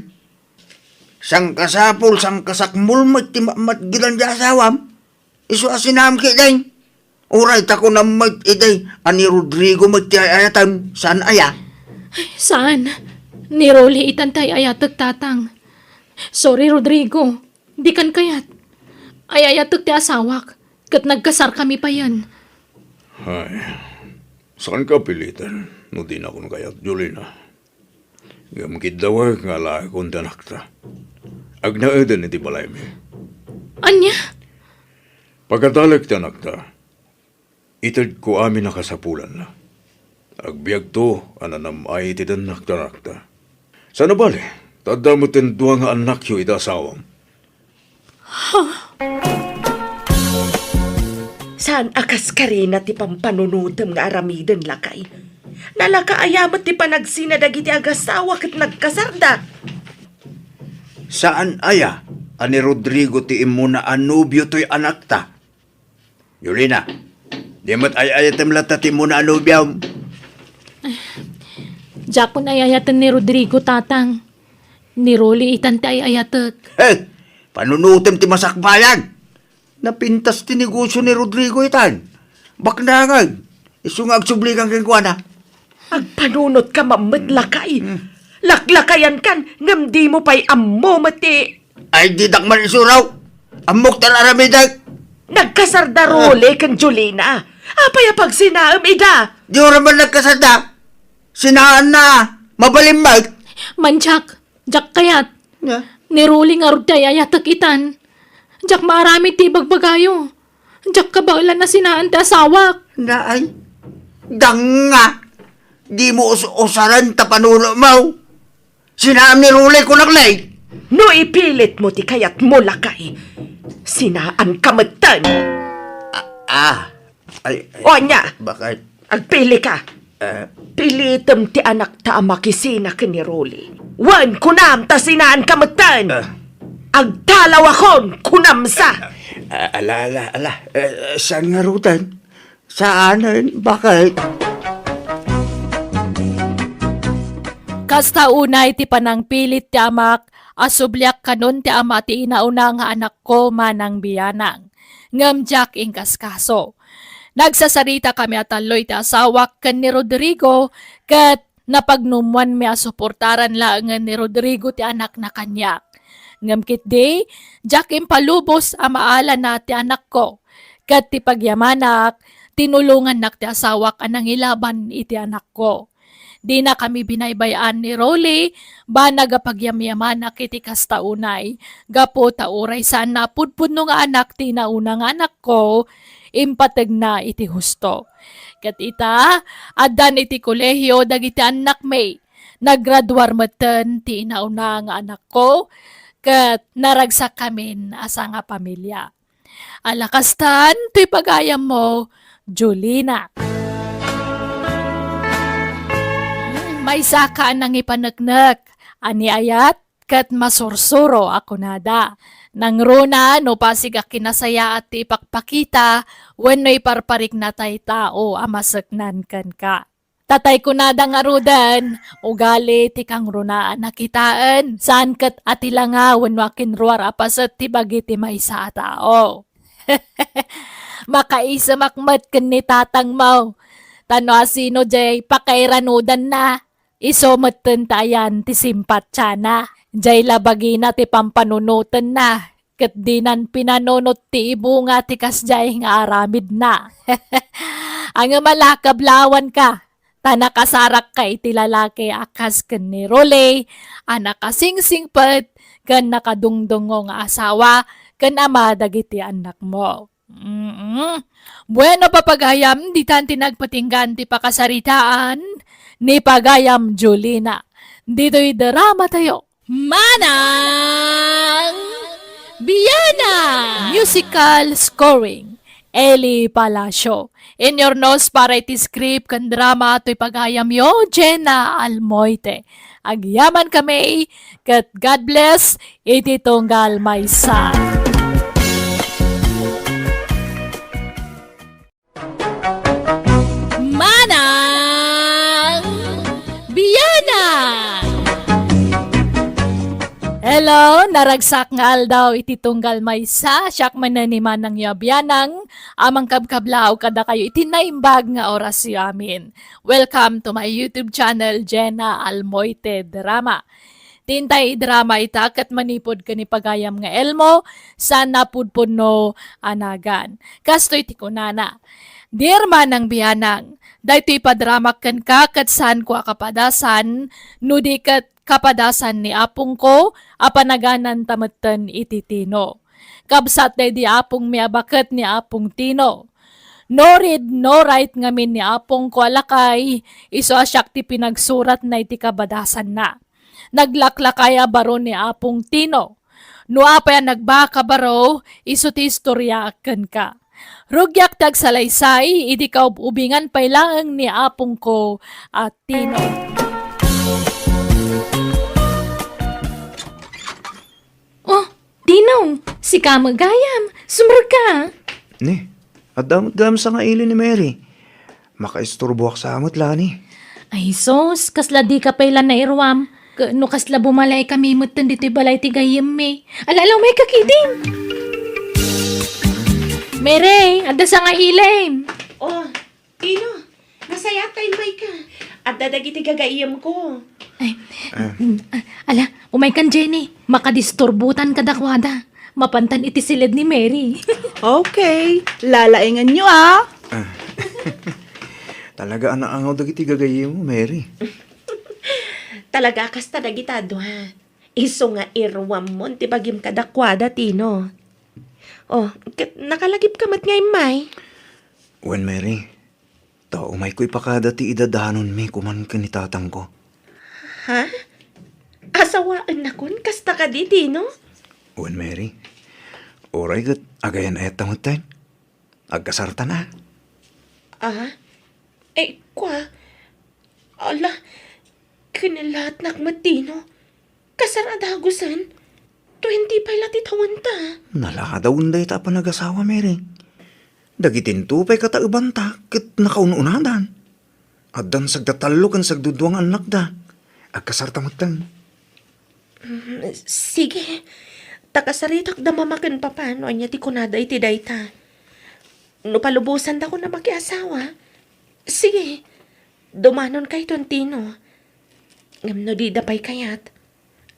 Sangkasapul, sangkasakmul met ti matmatgedan ti asawam. Isu a sinaam ketdin. Uray ta kunam met idi a ni Rodrigo met ti ay-ayatem, saan aya? Saan? Ni Rolly itan ti ay-ayatek, Tatang. Sorry, Rodrigo. Dikan kayat. Ay-ayatek ti asawak, ket nagkasarkami payen. Ay, saanka piliten no dinakon kayat, Jolina. Ngem kiddawek nga alaekon ti anakta. Agnaeden iti balaymi. Ania? Pagkadalek ti anakta, itedko amin a kasapulanna. Agbiagto a nanam-ay iti dennak ti anakta. Saan a bale, ta adda met ti dua nga annakyo iti asawam. Saan a kaskarina ti pampanunotem nga aramiden, lakay? Nalaka aya met ti panagsina dagiti agasawa ket nagkasarda? Saan aya a ni Rodrigo ti immuna a nobio toy anakta? Jolina, di met ay-ayatem latta ti immuna a nobiom? Diakon ay-ayaten ni Rodrigo, Tatang. Ni Rolly itan ti ay-ayatek. He! Panunotem ti masakbayan! Napintas ti negosio ni Rodrigo itan. Baknangan. Isu nga agsublikan kenkuana. Agpanunotka met, lakay. Hmm. Laklakayankan, ngem dimo pay ammo met ti... Ay, didak man isuro. Ammok ta aramidek. Nagkasarda Rolly ken Jolina. Apay a pagsinaem ida? Di ura man nagkasarda. Sinaanna. Mabalin met. Mandiak, diak kayat. Nia? Ni Rolly ngarud ti ay-ayatek itan. Diak maaramid ti ibagbagayo. Diak kabaelan a sinaan ti asawak. Naay, danga. Dimo us-usaren ta panunomo. Sinaam ni Rolly, kunak, lay. No ipilitmo ti kayatmo, lakay, sinaanka metten. Ah, ah. Ay, ay. O, ania? Bakit? Agpilika. Eh? Pilitem ti anakta a makisina ken ni Rolly. Wen, kunam ta sinaanka metten. Eh? Agtalawakon, kunam sa. Ah, ala, ala, ala. Eh, saan ngaruden? Saanen? Bakit? Kasta unay ti panangpilit ti amak a subliak kanon ti ama ti inauna nga anakko manang bianang. Ngem diak inkaskaso. Nagsasaritakami a tallo iti asawak ken ni Rodrigo, ket napagnumoanmi a suportaran laengen ni Rodrigo ti anakna kaniak. Ngem ketdi, diak impalubos a maalana ti anakko, ket ti pagyamanak, tinulongannak ti asawak a nangilaban iti anakko. Dinakami binaybay-an ni Rolly, banag a pagyamyamanak iti kasta unay, gapu ta uray saanna a pudpudno nga anak ti inauna nga anakko, impategna iti husto. Ket ita, addan iti kolehio dagiti annakmi. Nagraduar metten ti inauna nga anakko, ket naragsakkamin a sangapamilia. Ala kastan toy pagayammo, Jolina. Maysaka a nangipaneknek a ni ayat ket masursuro a kunada, Nangruna no pasig a kinasayaat ti ipakpakita wenno iparparikna tay tao a maseknan kenka. Tatay kunada ngaruden, ugali ti kangrunaan a kitaen, saan ket a ti langa wenno a kinruar a paset ti bagi ti maysa a tao. Makaisemak met ken ni tatangmo. Ta no asino jay pakairanudanna, isu metten ta ayan ti simpatiana. Jay la bagina ti pampanunotenna, ket dinan pinanunot ti ibunga ti kasjay nga aramidna. Ngem ala, kablawanka, ta nakasarakka iti lalaki a kas ken ni Rolly, a nakasingsingpet ken nakadungdungngo nga asawa ken ama dagiti annakmo. Mm. Bueno, papagayam, ditan ti nagpatinggan ti pakasaritaan ni Pagayam Jolina. Ditoy drama tayo. Manang Biana! Musical scoring, Eli Palacio. Inyurnos para iti script ken drama toy pagayamyo, Jenna Almoite. Agyamankami, ket God bless iti tunggal maysa. Manang Biana! Hello, naragsak nga aldaw iti tunggal maysa, siak manen ni Manangyo a bianang a mangkabkablaw kadakayo iti naimbag nga orasyo amin. Welcome to my YouTube channel, Jenna Almoite Drama. Ti intay idrama ita ket manipud ken ni pagayam nga Elmo, saan a pudpudno a nagan. Kastoy ti kunana, "Dear Manang Bianang, daytoy ipadramak kenka ket saanko a kapadasan, no di ket kapadasan ni apongko a panagananta metten iti Tino. Kabsat daydi apongmi a baket ni Apong Tino. No read, no write ngamin ni apongko a lakay, isu a siak ti pinagsuratna iti kabadasanna. Naglaklakay a baro ni Apong Tino. No apay a nagbaka baro, isu ti istoriaak kenka. Rugiak ti agsalaysay idi kaub-ubingan pay laeng ni apongko a Tino." Oh, Tino, sika met gayam, sumrekka. Ni, adda met gayam sangaili ni Mary. Makaisturboak sa met la ni. Ay sus, kasla dika pay la nairuam. Ke-, no kasla bumalaykami metten ditoy balay ti gayyemmi. Ala, ala, umayka ketdin. Mary, adda sangailim. Oh, Tino, nasayaat ta immayka. Adda dagiti gagayyemko. Ay, Ah. mm, ah, ala, umaykan, Jenny. Makadisturbotan kadakuada. Mapantan iti siled ni Mary. Okay, lalaenganyo, ah. Ah. Talaga a naangaw dagiti gagayyemmo, Mary. Talaga a kasta dagita a dua. Isu nga iruammon ti bagim kadakuada, Tino. Oh, ket nakalagipka met nga immay. Wen, Mary, ta umayko ipakada ti idadanonmi koman ken ni tatangko. Ha? Asawaennakon? Kasta kadi, Tino? Wen, Mary, uray ket agayan-ayatta metten. Agkasartan a. Ah? Eh, kua? Ala, kinalaatnak met, Tino. Kasar a dagusen. Twenty pay la ti tawenta. Naladawen dayta a panagasawa, Mary. Dagitinto pay kataebanta ket nakaun-unadan. Addan sagda tallo ken sagdudua nga annakda. Agkasarta metten. Mm, sige. Ta kasaritakda mama ken papa no ania ti kunada iti dayta. No palubosandakon a makiasawa, sige, dumanonkayton, Tino. Ngem no dida pay kayat,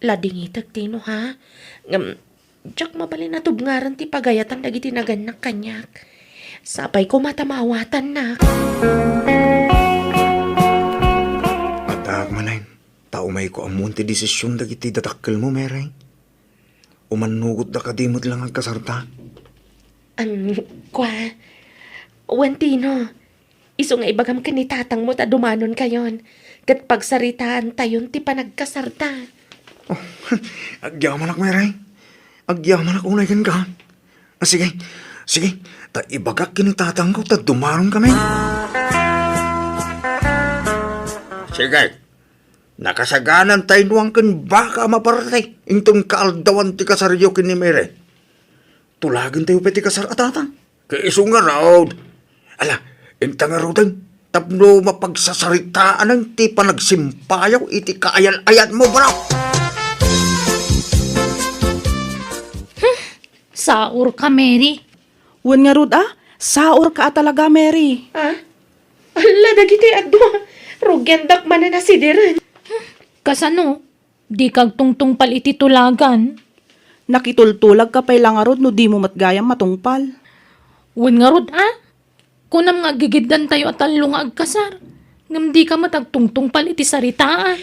ladingitek, Tino, ha? Ngem diak mabalin a tubngaran ti pagayatan dagiti nagannak kaniak. Sapay koma ta maawatannak. Addaak manen, ta umayko ammuen ti desision dagiti dadakkelmo, Mary. Umannugotda kadi met la nga agkasarta? Am, kua, wen, Tino, isu nga ibagam ken ni tatangmo ta dumanonkayon, ket pagsaritaantayon ti panagkasarta. Oh, agyamanak, Mary. Agyamanak unay kenka. Ah, sige, sige, ta ibagak ken ni tatangko ta dumanonkami. Sige, nakasaganan ta inuang ken baka a maparte inton kaaldawan ti kasaryo ken ni Mary. Tulagentayo pay ti kasar a tatang. Ket isu ngarud. Ala, inta ngaruden, tapno mapagsasaritaan ti panagsimpayo iti kaayan-ayanmo, bro. Saurka, Mary. Wen ngarud a, saurka a talaga, Mary. Ah? Alla, dagiti adu, rugiandak manen a sideren. Kasano? Dika agtungtungpal iti tulagan? Nakitultulagka pay la ngarud no dimo met gayam matungpal. Wen ngarud a? Kunam nga aggigiddantayo a tallo nga agkasar, ngem dika met agtungtungpal iti saritaan.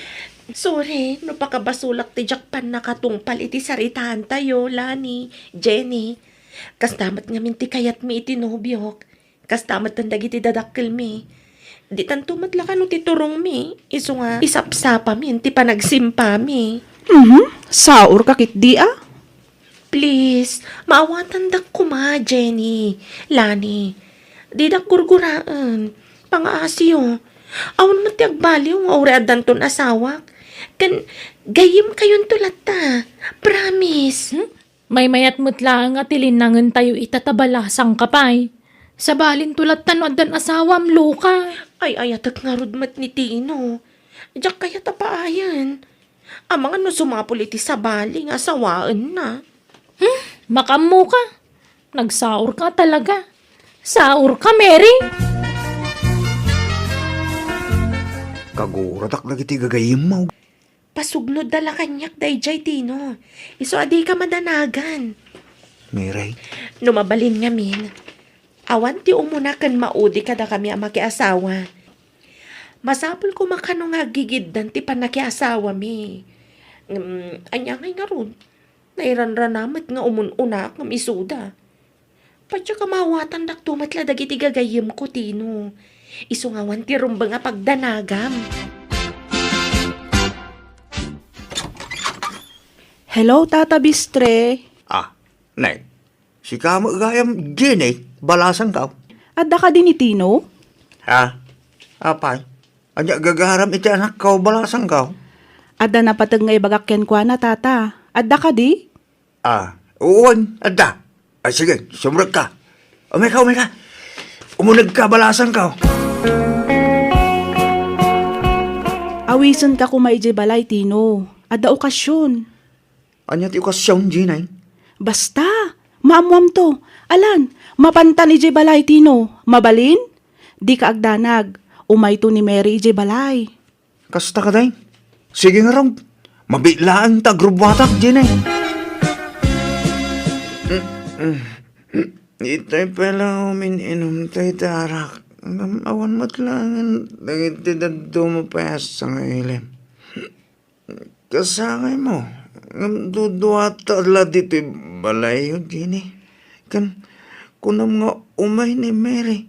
Sorry, no pakabasolak ti diak pannakatungpal iti saritaantayo, Lani, Jenny. Kasta met ngamin ti kayatmi iti nobiok. Kasta met dagiti dadakkelmi. Ditanto met la kano ti turongmi, isu nga isapsapami ti panagsimpami. Mhm, saurka ketdi a? Please, maawatandak koma, Jenny, Lani. Didak gurguraen. Pangaasiyo. Awan met ti agbaliw nga uray addanton asawak. Ken gayyemkayonto latta. Promise. Hmm? Maymayat met laeng a tilinnangentayo ita ta balasangka pay. Sabalinto latta no addan asawam, lokay. Ay-ayatek ngarud met ni Tino. Diak kayat a paayen. Amangan no sumapul iti sabali nga asawaenna. Hmm, makaammoka. Nagsaurka talaga. Saurka, Mary. Kaguratak dagiti gagayyemmo. Pasugnoda la kaniak daydiay, Tino. Isu a dika madanagan. Mary. No mabalin ngamin, awan ti umuna ken maudi kadakami a makiasawa. Masapul koma kano nga aggigiddan ti pannakiasawami. Ngem, ania ngay ngarud? Nairanrana met nga umun-unak ngem isuda. Padiak a maawatandakto met la dagiti gagayyemko, Tino. Isu nga awan ti rumbeng a pagdanagam. Hello, Tata Bistre. Ah, Nay. Sika met gayam, Jenny, balasangko. Adda kadi ni Tino? Ha? Apay? Ania gagaram iti anakko, balasangko? Adda napateg nga ibagak kenkuana, Tata. Adda kadi? Ah, wen, adda. Ay, sige, sumrekka. Umayka, umayka. Umunegka, balasangko. Awisenka koma idiay balay, Tino. Adda okasion. Ania ti okasion, Jenny? Basta, maammoamto. Alan, mapantan idiay balay, Tino. Mabalin? Dika agdanag. Umayto ni Mary idiay balay. Kasta kadi? Sige ngarud. Mabiit laeng ta agrubbuatak, Jenny. Itay pay la umin-inum tay darak. Ngem awan met laengen dagiti dadduma pay a sangilem. Kasangaymo, ngem duduata la ditoy balayyo, Jenny. Ken kunam nga umay ni Mary.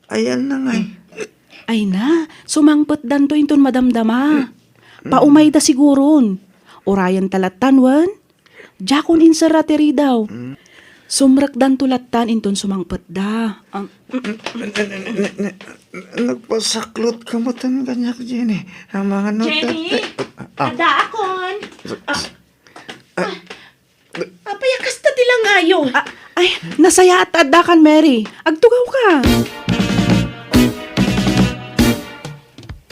Ayanna ngay. Ay na, sumangpetdanto inton madamdama. Mm. Paumayda siguron. Urayenta lattan wen? Diakon inserra ti ridaw. Mm. Sumrekdanto lattan inton sumangpetda. Am, ne-, ne-, ne-, ne-, ne-, nagpasaklotka metten kaniak, Jenny. Amangan no Jenny, tat-, ah. Addaakon. Ah. Ah. Apay a kasta ti langayo? Ah, ay, nasayaat ta addakan, Mary. Agtugawka.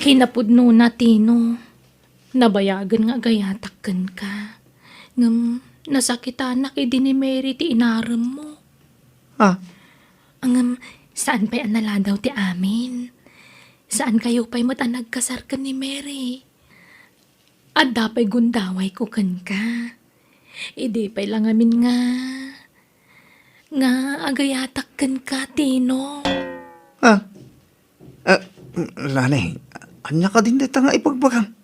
Kinapudnona, Tino. Nabayagen nga agayatak kenka. Ngem nasakitanak idi ni Mary ti inaremmo. Ah. Ngem saan pay a naladaw ti amin. Saankayo pay met a nagkasar ken ni Mary. Adda pay gundawayko kenka. Idi pay la ngamin nga, nga agayatak kenka, Tino. Ah, ah, Lani, ania kadin dayta nga ibagbagam?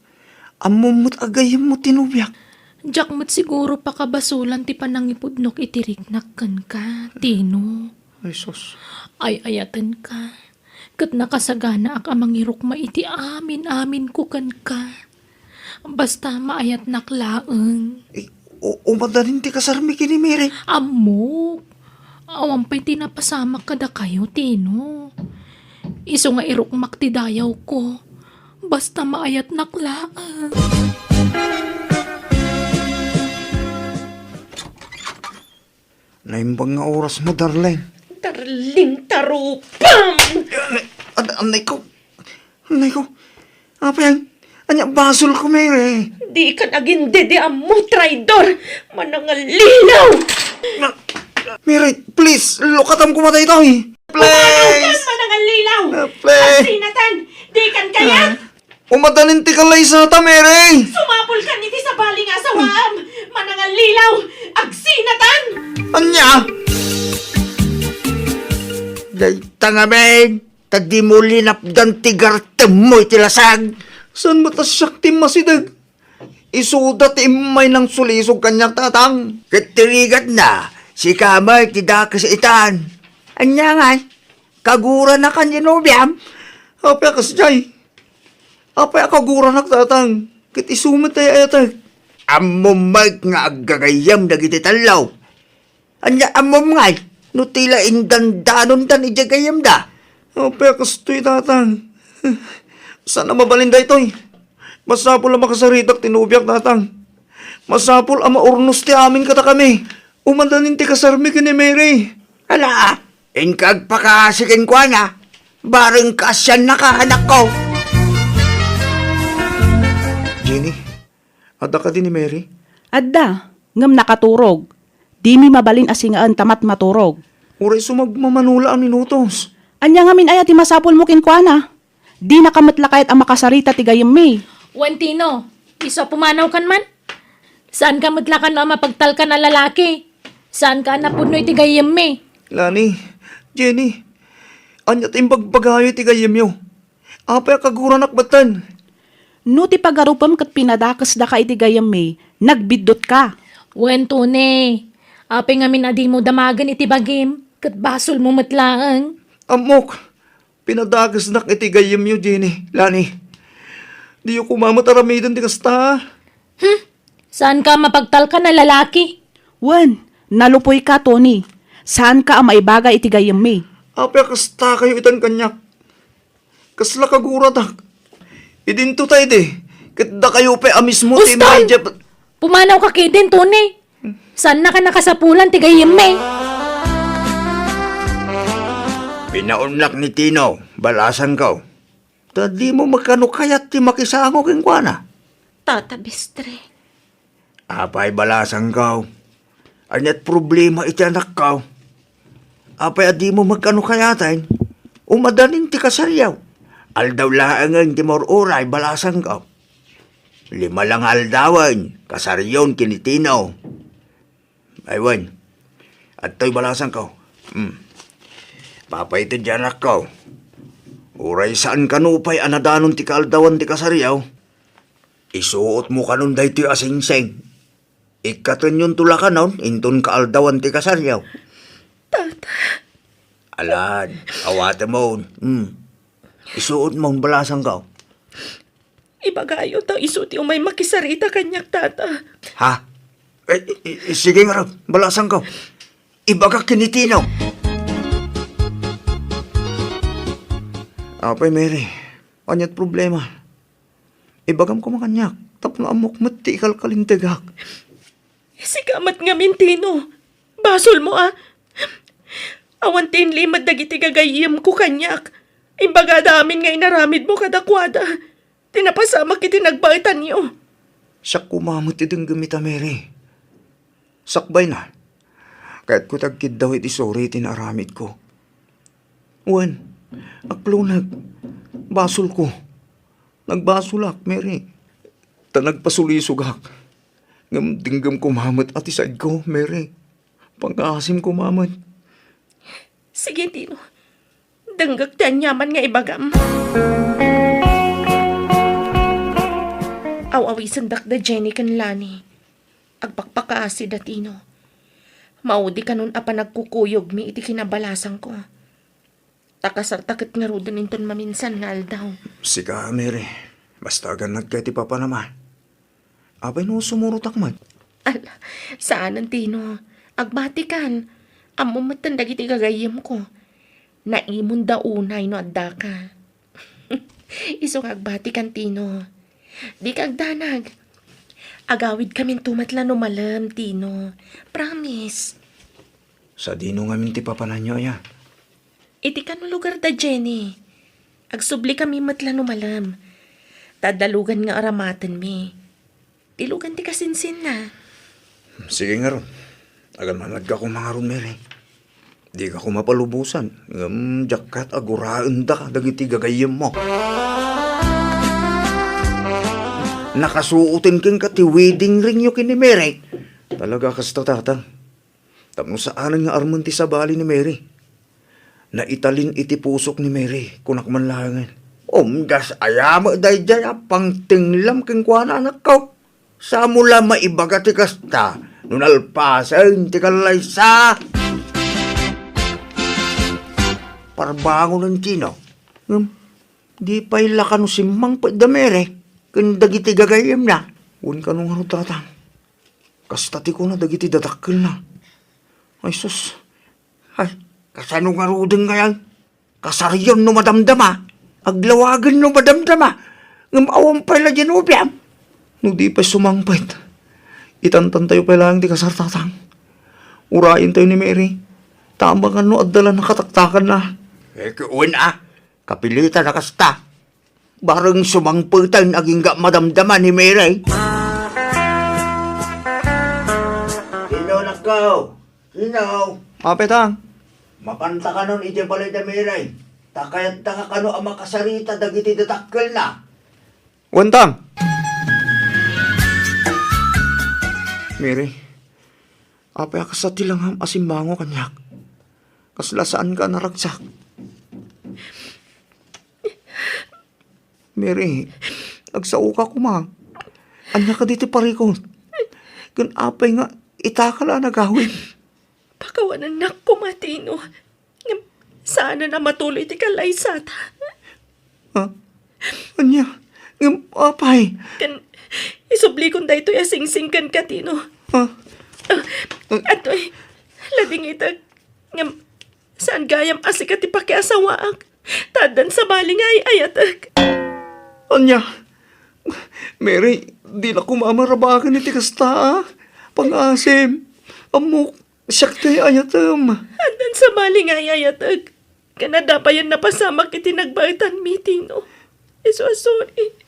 Ammom met a gayyemmo ti nobiak. Diak met siguro pakabasolan ti panangipudnok iti riknak kenka, Tino. Ay, sus. Ay-ayatenka. Ket nakasaganaak a mangirukma iti amin-aminko kenka. Basta maayatnak laeng. Eh, u-, umadanin ti kasarmi ken ni Mary? Ammok. Awan pay ti napasamak kadakayo, Tino. Isu nga irukmak ti dayawko. Basta maayatnak laeng. Naimbag nga oras mo, darling. Darling, tarupam! Ad-, anay ko. Anay ko. Apay, ania basolko, Mary? Dikan agindidi ammo, traidor! Manangallilaw! Na, Mary, please, lukatam koma daytoy. Please! Manangallilaw! Manang Lilaw! Ah, please! Agsinatan! Dikan kayat! Ah, umadanin ti kalaysata, Mary! Sumapulkan iti sabali nga asawaam! Manangallilaw! Agsinatan! Ania? Dayta ngamin, ta dimo linapdan ti gartemmo iti lasag. Saan met a siak ti masideg? Isuda ti immay nangsulisog kaniak, tatang. Ket ti rigatna, sika met ti dakes itan. Ania ngay? Kaguranakan ti nobiam? Apay a kasdiay? Apay a kaguranak, tatang? Ket isu met ti ay-ayatek. Ammom met nga aggagayyem dagiti tallo. Ania ammom ngay no ti la indandanondan idiay gayyemda? Apay a kastoy, tatang? Saan a mabalin daytoy? Masapul a makasaritak ti nobiak, tatang. Masapul a maurnos ti amin kadakami. Umadanin ti kasarmi ken ni Mary. Ala, inka agpakaasi kenkuana. Bareng kaasiannaka, anakko. Jenny, adda kadi ni Mary? Adda, ngem nakaturog. Dimi mabalin a singaen ta matmaturog. Uray sumagmamano la a minutos. Ania ngamin aya ti masapulmo kenkuana? Dinaka met la kayat a makasarita ti gayyemmi. Wen Tino, isu a pumanawkan man. Saanka met la kano a mapagtalkan a lalaki. Saanka a napudno iti gayyemmi. Lani, Jenny, ania ti imbagbagayo iti gayyemyo? Apay a kaguranak metten? No ti pagarupem ket pinadakesdaka iti gayyemmi, nagbiddutka. Wen, Tony, apay ngamin a dimo damagen iti bagim, ket basolmo met laeng. Ammok, pinadakesnak iti gayyemyo, Jenny, Lani. Diyo koma met aramiden ti kasta. Hmm? Saanka a mapagtalkan a lalaki? Wen, nalupoyka, Tony. Saanka a maibaga iti gayyemmi. Apay a kastakayo itan kaniak? Kasla kaguratak. Idinto ta idi, ket dakayo pay a mismo ti Uston! Immay diay pa- Pumanawka ketdin, Tony. Saannaka a nakasapulan ti gayyemmi. Pinaunnak ni Tino, balasangko. Ta dimo met kano kayat ti makisango kenkuana? Tata Bestre. Apay, balasangko? Ania't problema iti anakko? Apay a dimo met kano kayaten? Umadanin ti kasariyo. Aldaw laengen ti maur-uray, balasangko. Lima la nga aldawen, kasariyon ken ni Tino. Ay wen, adtoy balasangko. Hmm. Papaited ti anakko. Uray saan kano pay a nadanon ti kaaldawan ti kasariyo, isuotmo kanon daytoy a singsing. Ikkatenyonto la kanon inton kaaldawan ti kasariyo. Tata. Alan, awatemon. Hmm. Isuotmon, balasangko. Ibagayo ta isu ti umay makisarita kaniak, Tata. Ha? Eh, i-, i-, sige ngarud, balasangko. Ibagak ken ni Tino. Apay, Mary, ania't problema? Ibagam koma kaniak, tapno ammok met ti ikalkalintegak. Sika met ngamin, Tino. Basolmo a. Awan ti inlimed dagiti gagayyemko kaniak. Imbagada amin nga inaramidmo kadakuada. Ti napasamak iti nagbaetanyo. Siak koma met ti denggem ita, Mary. Sakbayna, kayatko ti agkiddaw iti suri iti naaramidko. Wen, akloneg, basolko. Nagbasolak, Mary. Ta nagpasulisogak. Ngem denggem koma met a ti saidko, Mary. Pangaasim koma met. Sige, Tino. Denggek ti aniaman nga ibagam. Aw-awisendak da Jenny ken Lani. Agpakpakaasi da Tino. Maudi kanon a panagkukuyogmi iti kinabalasangko. Ta kasarta ket ngaruden inton maminsan nga aldaw. Sika, Mary, basta agannad ka iti papanam a. Apay no sumurotak met? Ala, saanen, Tino. Agbatikan. Ammom metten dagiti gagayyemko. Naimonda unay no addaka. Isu nga agbatikan, Tino. Dika agdanag. Agawidkaminto met la no malem, Tino. Promise. Sadino ngamin ti papananyo, aya? Iti kano lugar da Jenny. Agsubli kami met la no malem. Ta adda lugan nga aramatenmi. Ti lugan ti kasinsinna. Sige ngarud. Agamannadka koma ngarud, Mary. Dika koma palubosan. Ngem diak kayat a guraendaka dagiti gagayyemmo. Nakasuoten kenka ti wedding ringyo ken ni Mary. Talaga kasta, Tatang. Tapno saanen nga armen ti sabali ni Mary. Naitalin iti pusok ni Mary, kunak man laengen. Umdas aya met daydiay a pangtenglam kenkuana, anakko. Saanmo la maibaga ti kasta no nalpasen ti kallaysa. Parbangonen tino. Ngem, di pay la kano simmangpet da Mary ken dagiti gagayyemna. Wen kano ngarud, Tatang. Kasta ti kuna dagiti dadakkelna. Ay sus. Ay, kasano ngaruden ngay? Kasaryon no madamdama. Aglawagen no madamdama. Ngem awan pay la diay no biam. No di pay sumangpet, itantantayo pay laeng ti kasar, Tatang. Urayentayo ni Mary. Ta amangan no adda la nakataktakanna. Eh, wen a. Kapilitan a kasta. Bareng sumangpeten agingga madamdama ni Mary. Sino, nakkaw? Sino? Apay, Tang. Mapanta kanon idiay balay da Mary. Ta kayatta nga kano a makasarita dagiti dadakkelna. Wen, Tang. Mary, apay a kasta ti langam a simmango kaniak? Kasla saanka a naragsak? Mary, agsaoka koma. Ania kadi ti parikut? Ken apay nga itaka la a nagawid? Pakawanennak koma, Tino. Ngem saanen a matuloy ti kallaysata. Ha? Ania? Ngem apay? Ken isublikon daytoy a singsing kenka, Tino. Ha? Ah, adtoy, ladingitek. Ngem saan gayam a sika ti pakiasawaak. Ta addan sabali nga ay-ayatek. Ania? Mary, dina koma marabaken iti kasta, a. Pangaasim. Ammok, siak ti ay-ayatem. Addan sabali nga ay-ayatek. Ken adda payen napasamak iti nagbaetanmi, Tino. Isu a sorry.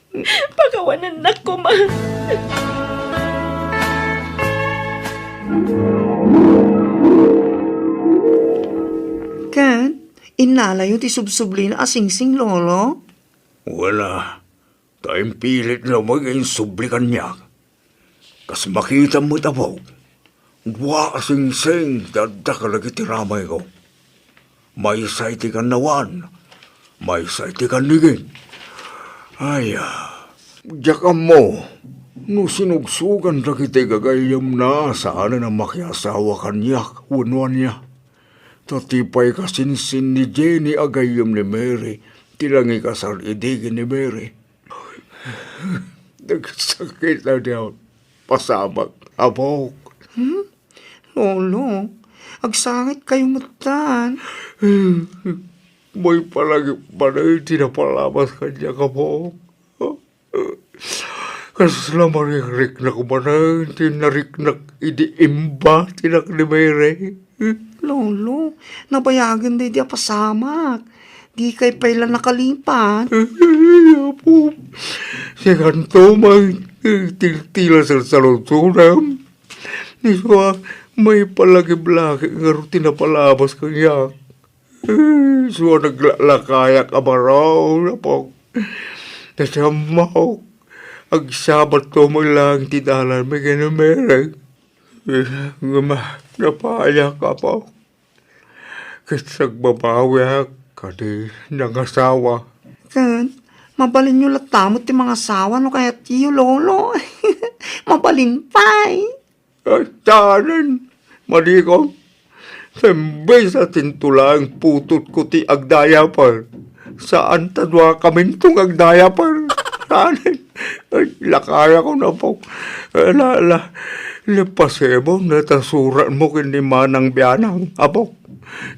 Pakawanennak koma. Ken, innalayo ti subsublina a singsing, Lolo? Wala. Ta impilit laeng nga insubli kaniak. Kas makitam met, apok, dua a singsing ti adda kadagiti ramayko. Maysa iti kannawan, maysa iti kannigin. Aya, diak ammo no sinugsugan dagiti gagayyemna a saanen a makiasawa kaniak wenno ania. Ta ti pay kasinsin ni Jenny a gayyem ni Mary ti nangikasar idi ken ni Mary. Nagsakit a diak pasamak, apok. Hmm? Lolo, agsangitkayo metten. Maipalangipanen ti napalabas kaniak, apok. Kasla marikriknak manen ti nariknak idi imbatinnak ni Mary. Lolo, nabayagen daydi a pasamak. Dikay pay la nakalipat. Apo, sikanto man, tiltila sa saludsonem. Isu a, maipalangiblangit ngarud ti napalabas kaniak. Isu a naglakayak a baro, apok. Ta siak ammo, agsabatto met laeng ti dalanmi ken ni Mary. Ngem napayak, apok. Ket agbabawiak kadi nangasawa. Ket mabalinyo latta met ti mangasawa no kayatyo, Lolo. Mabalin pay. Ay, saanen, madikon. Imbes a tinto laeng putotko ti agdiaper, saan ta duakaminto nga agdiaper. Saanen. Ay, lakayakon, apok. Ala, ala. Lepasibon ta suratmo ken ni Manang Bianang, apok.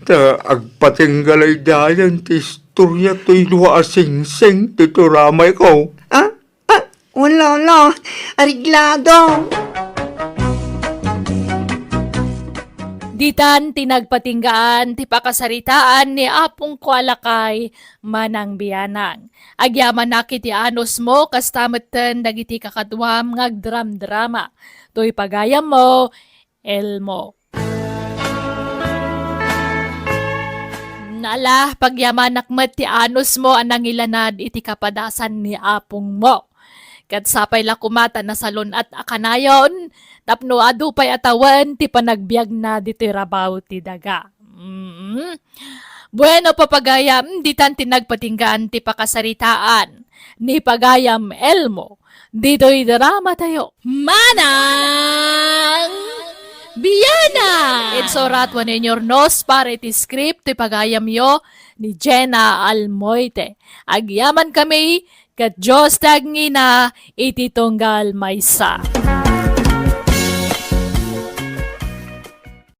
Ta agpatingga laydayen ti istorya toy dua a singsing ti turamayko. Ah? Ah, wen, Lolo. Areglado. Ditan ti nagpatinggaan ti pakasaritaan ni Apongko a lakay manang bianang. Agyamanak iti anusmo, kasta metten dagiti kakaduam nga agdramdrama. Toy pagayammo, Elmo. Nala, pagyamanak met ti anusmo a nangilanad iti kapadasan ni apongmo. Ket sapay la koma ta nasalun-at a kanayon tapno adu pay a tawen ti panagbiagna ditoy rabaw ti daga. Mm. Bueno, papagayam, ditan ti nagpatinggaan ti pakasaritaan ni pagayam Elmo ditoy drama tayo. Manang Biana! Insurat wenno inyurnos para iti script ti pagayamyo ni Jenna Almoite. Agyaman kami ket Dios ti agngina iti tunggal maysa.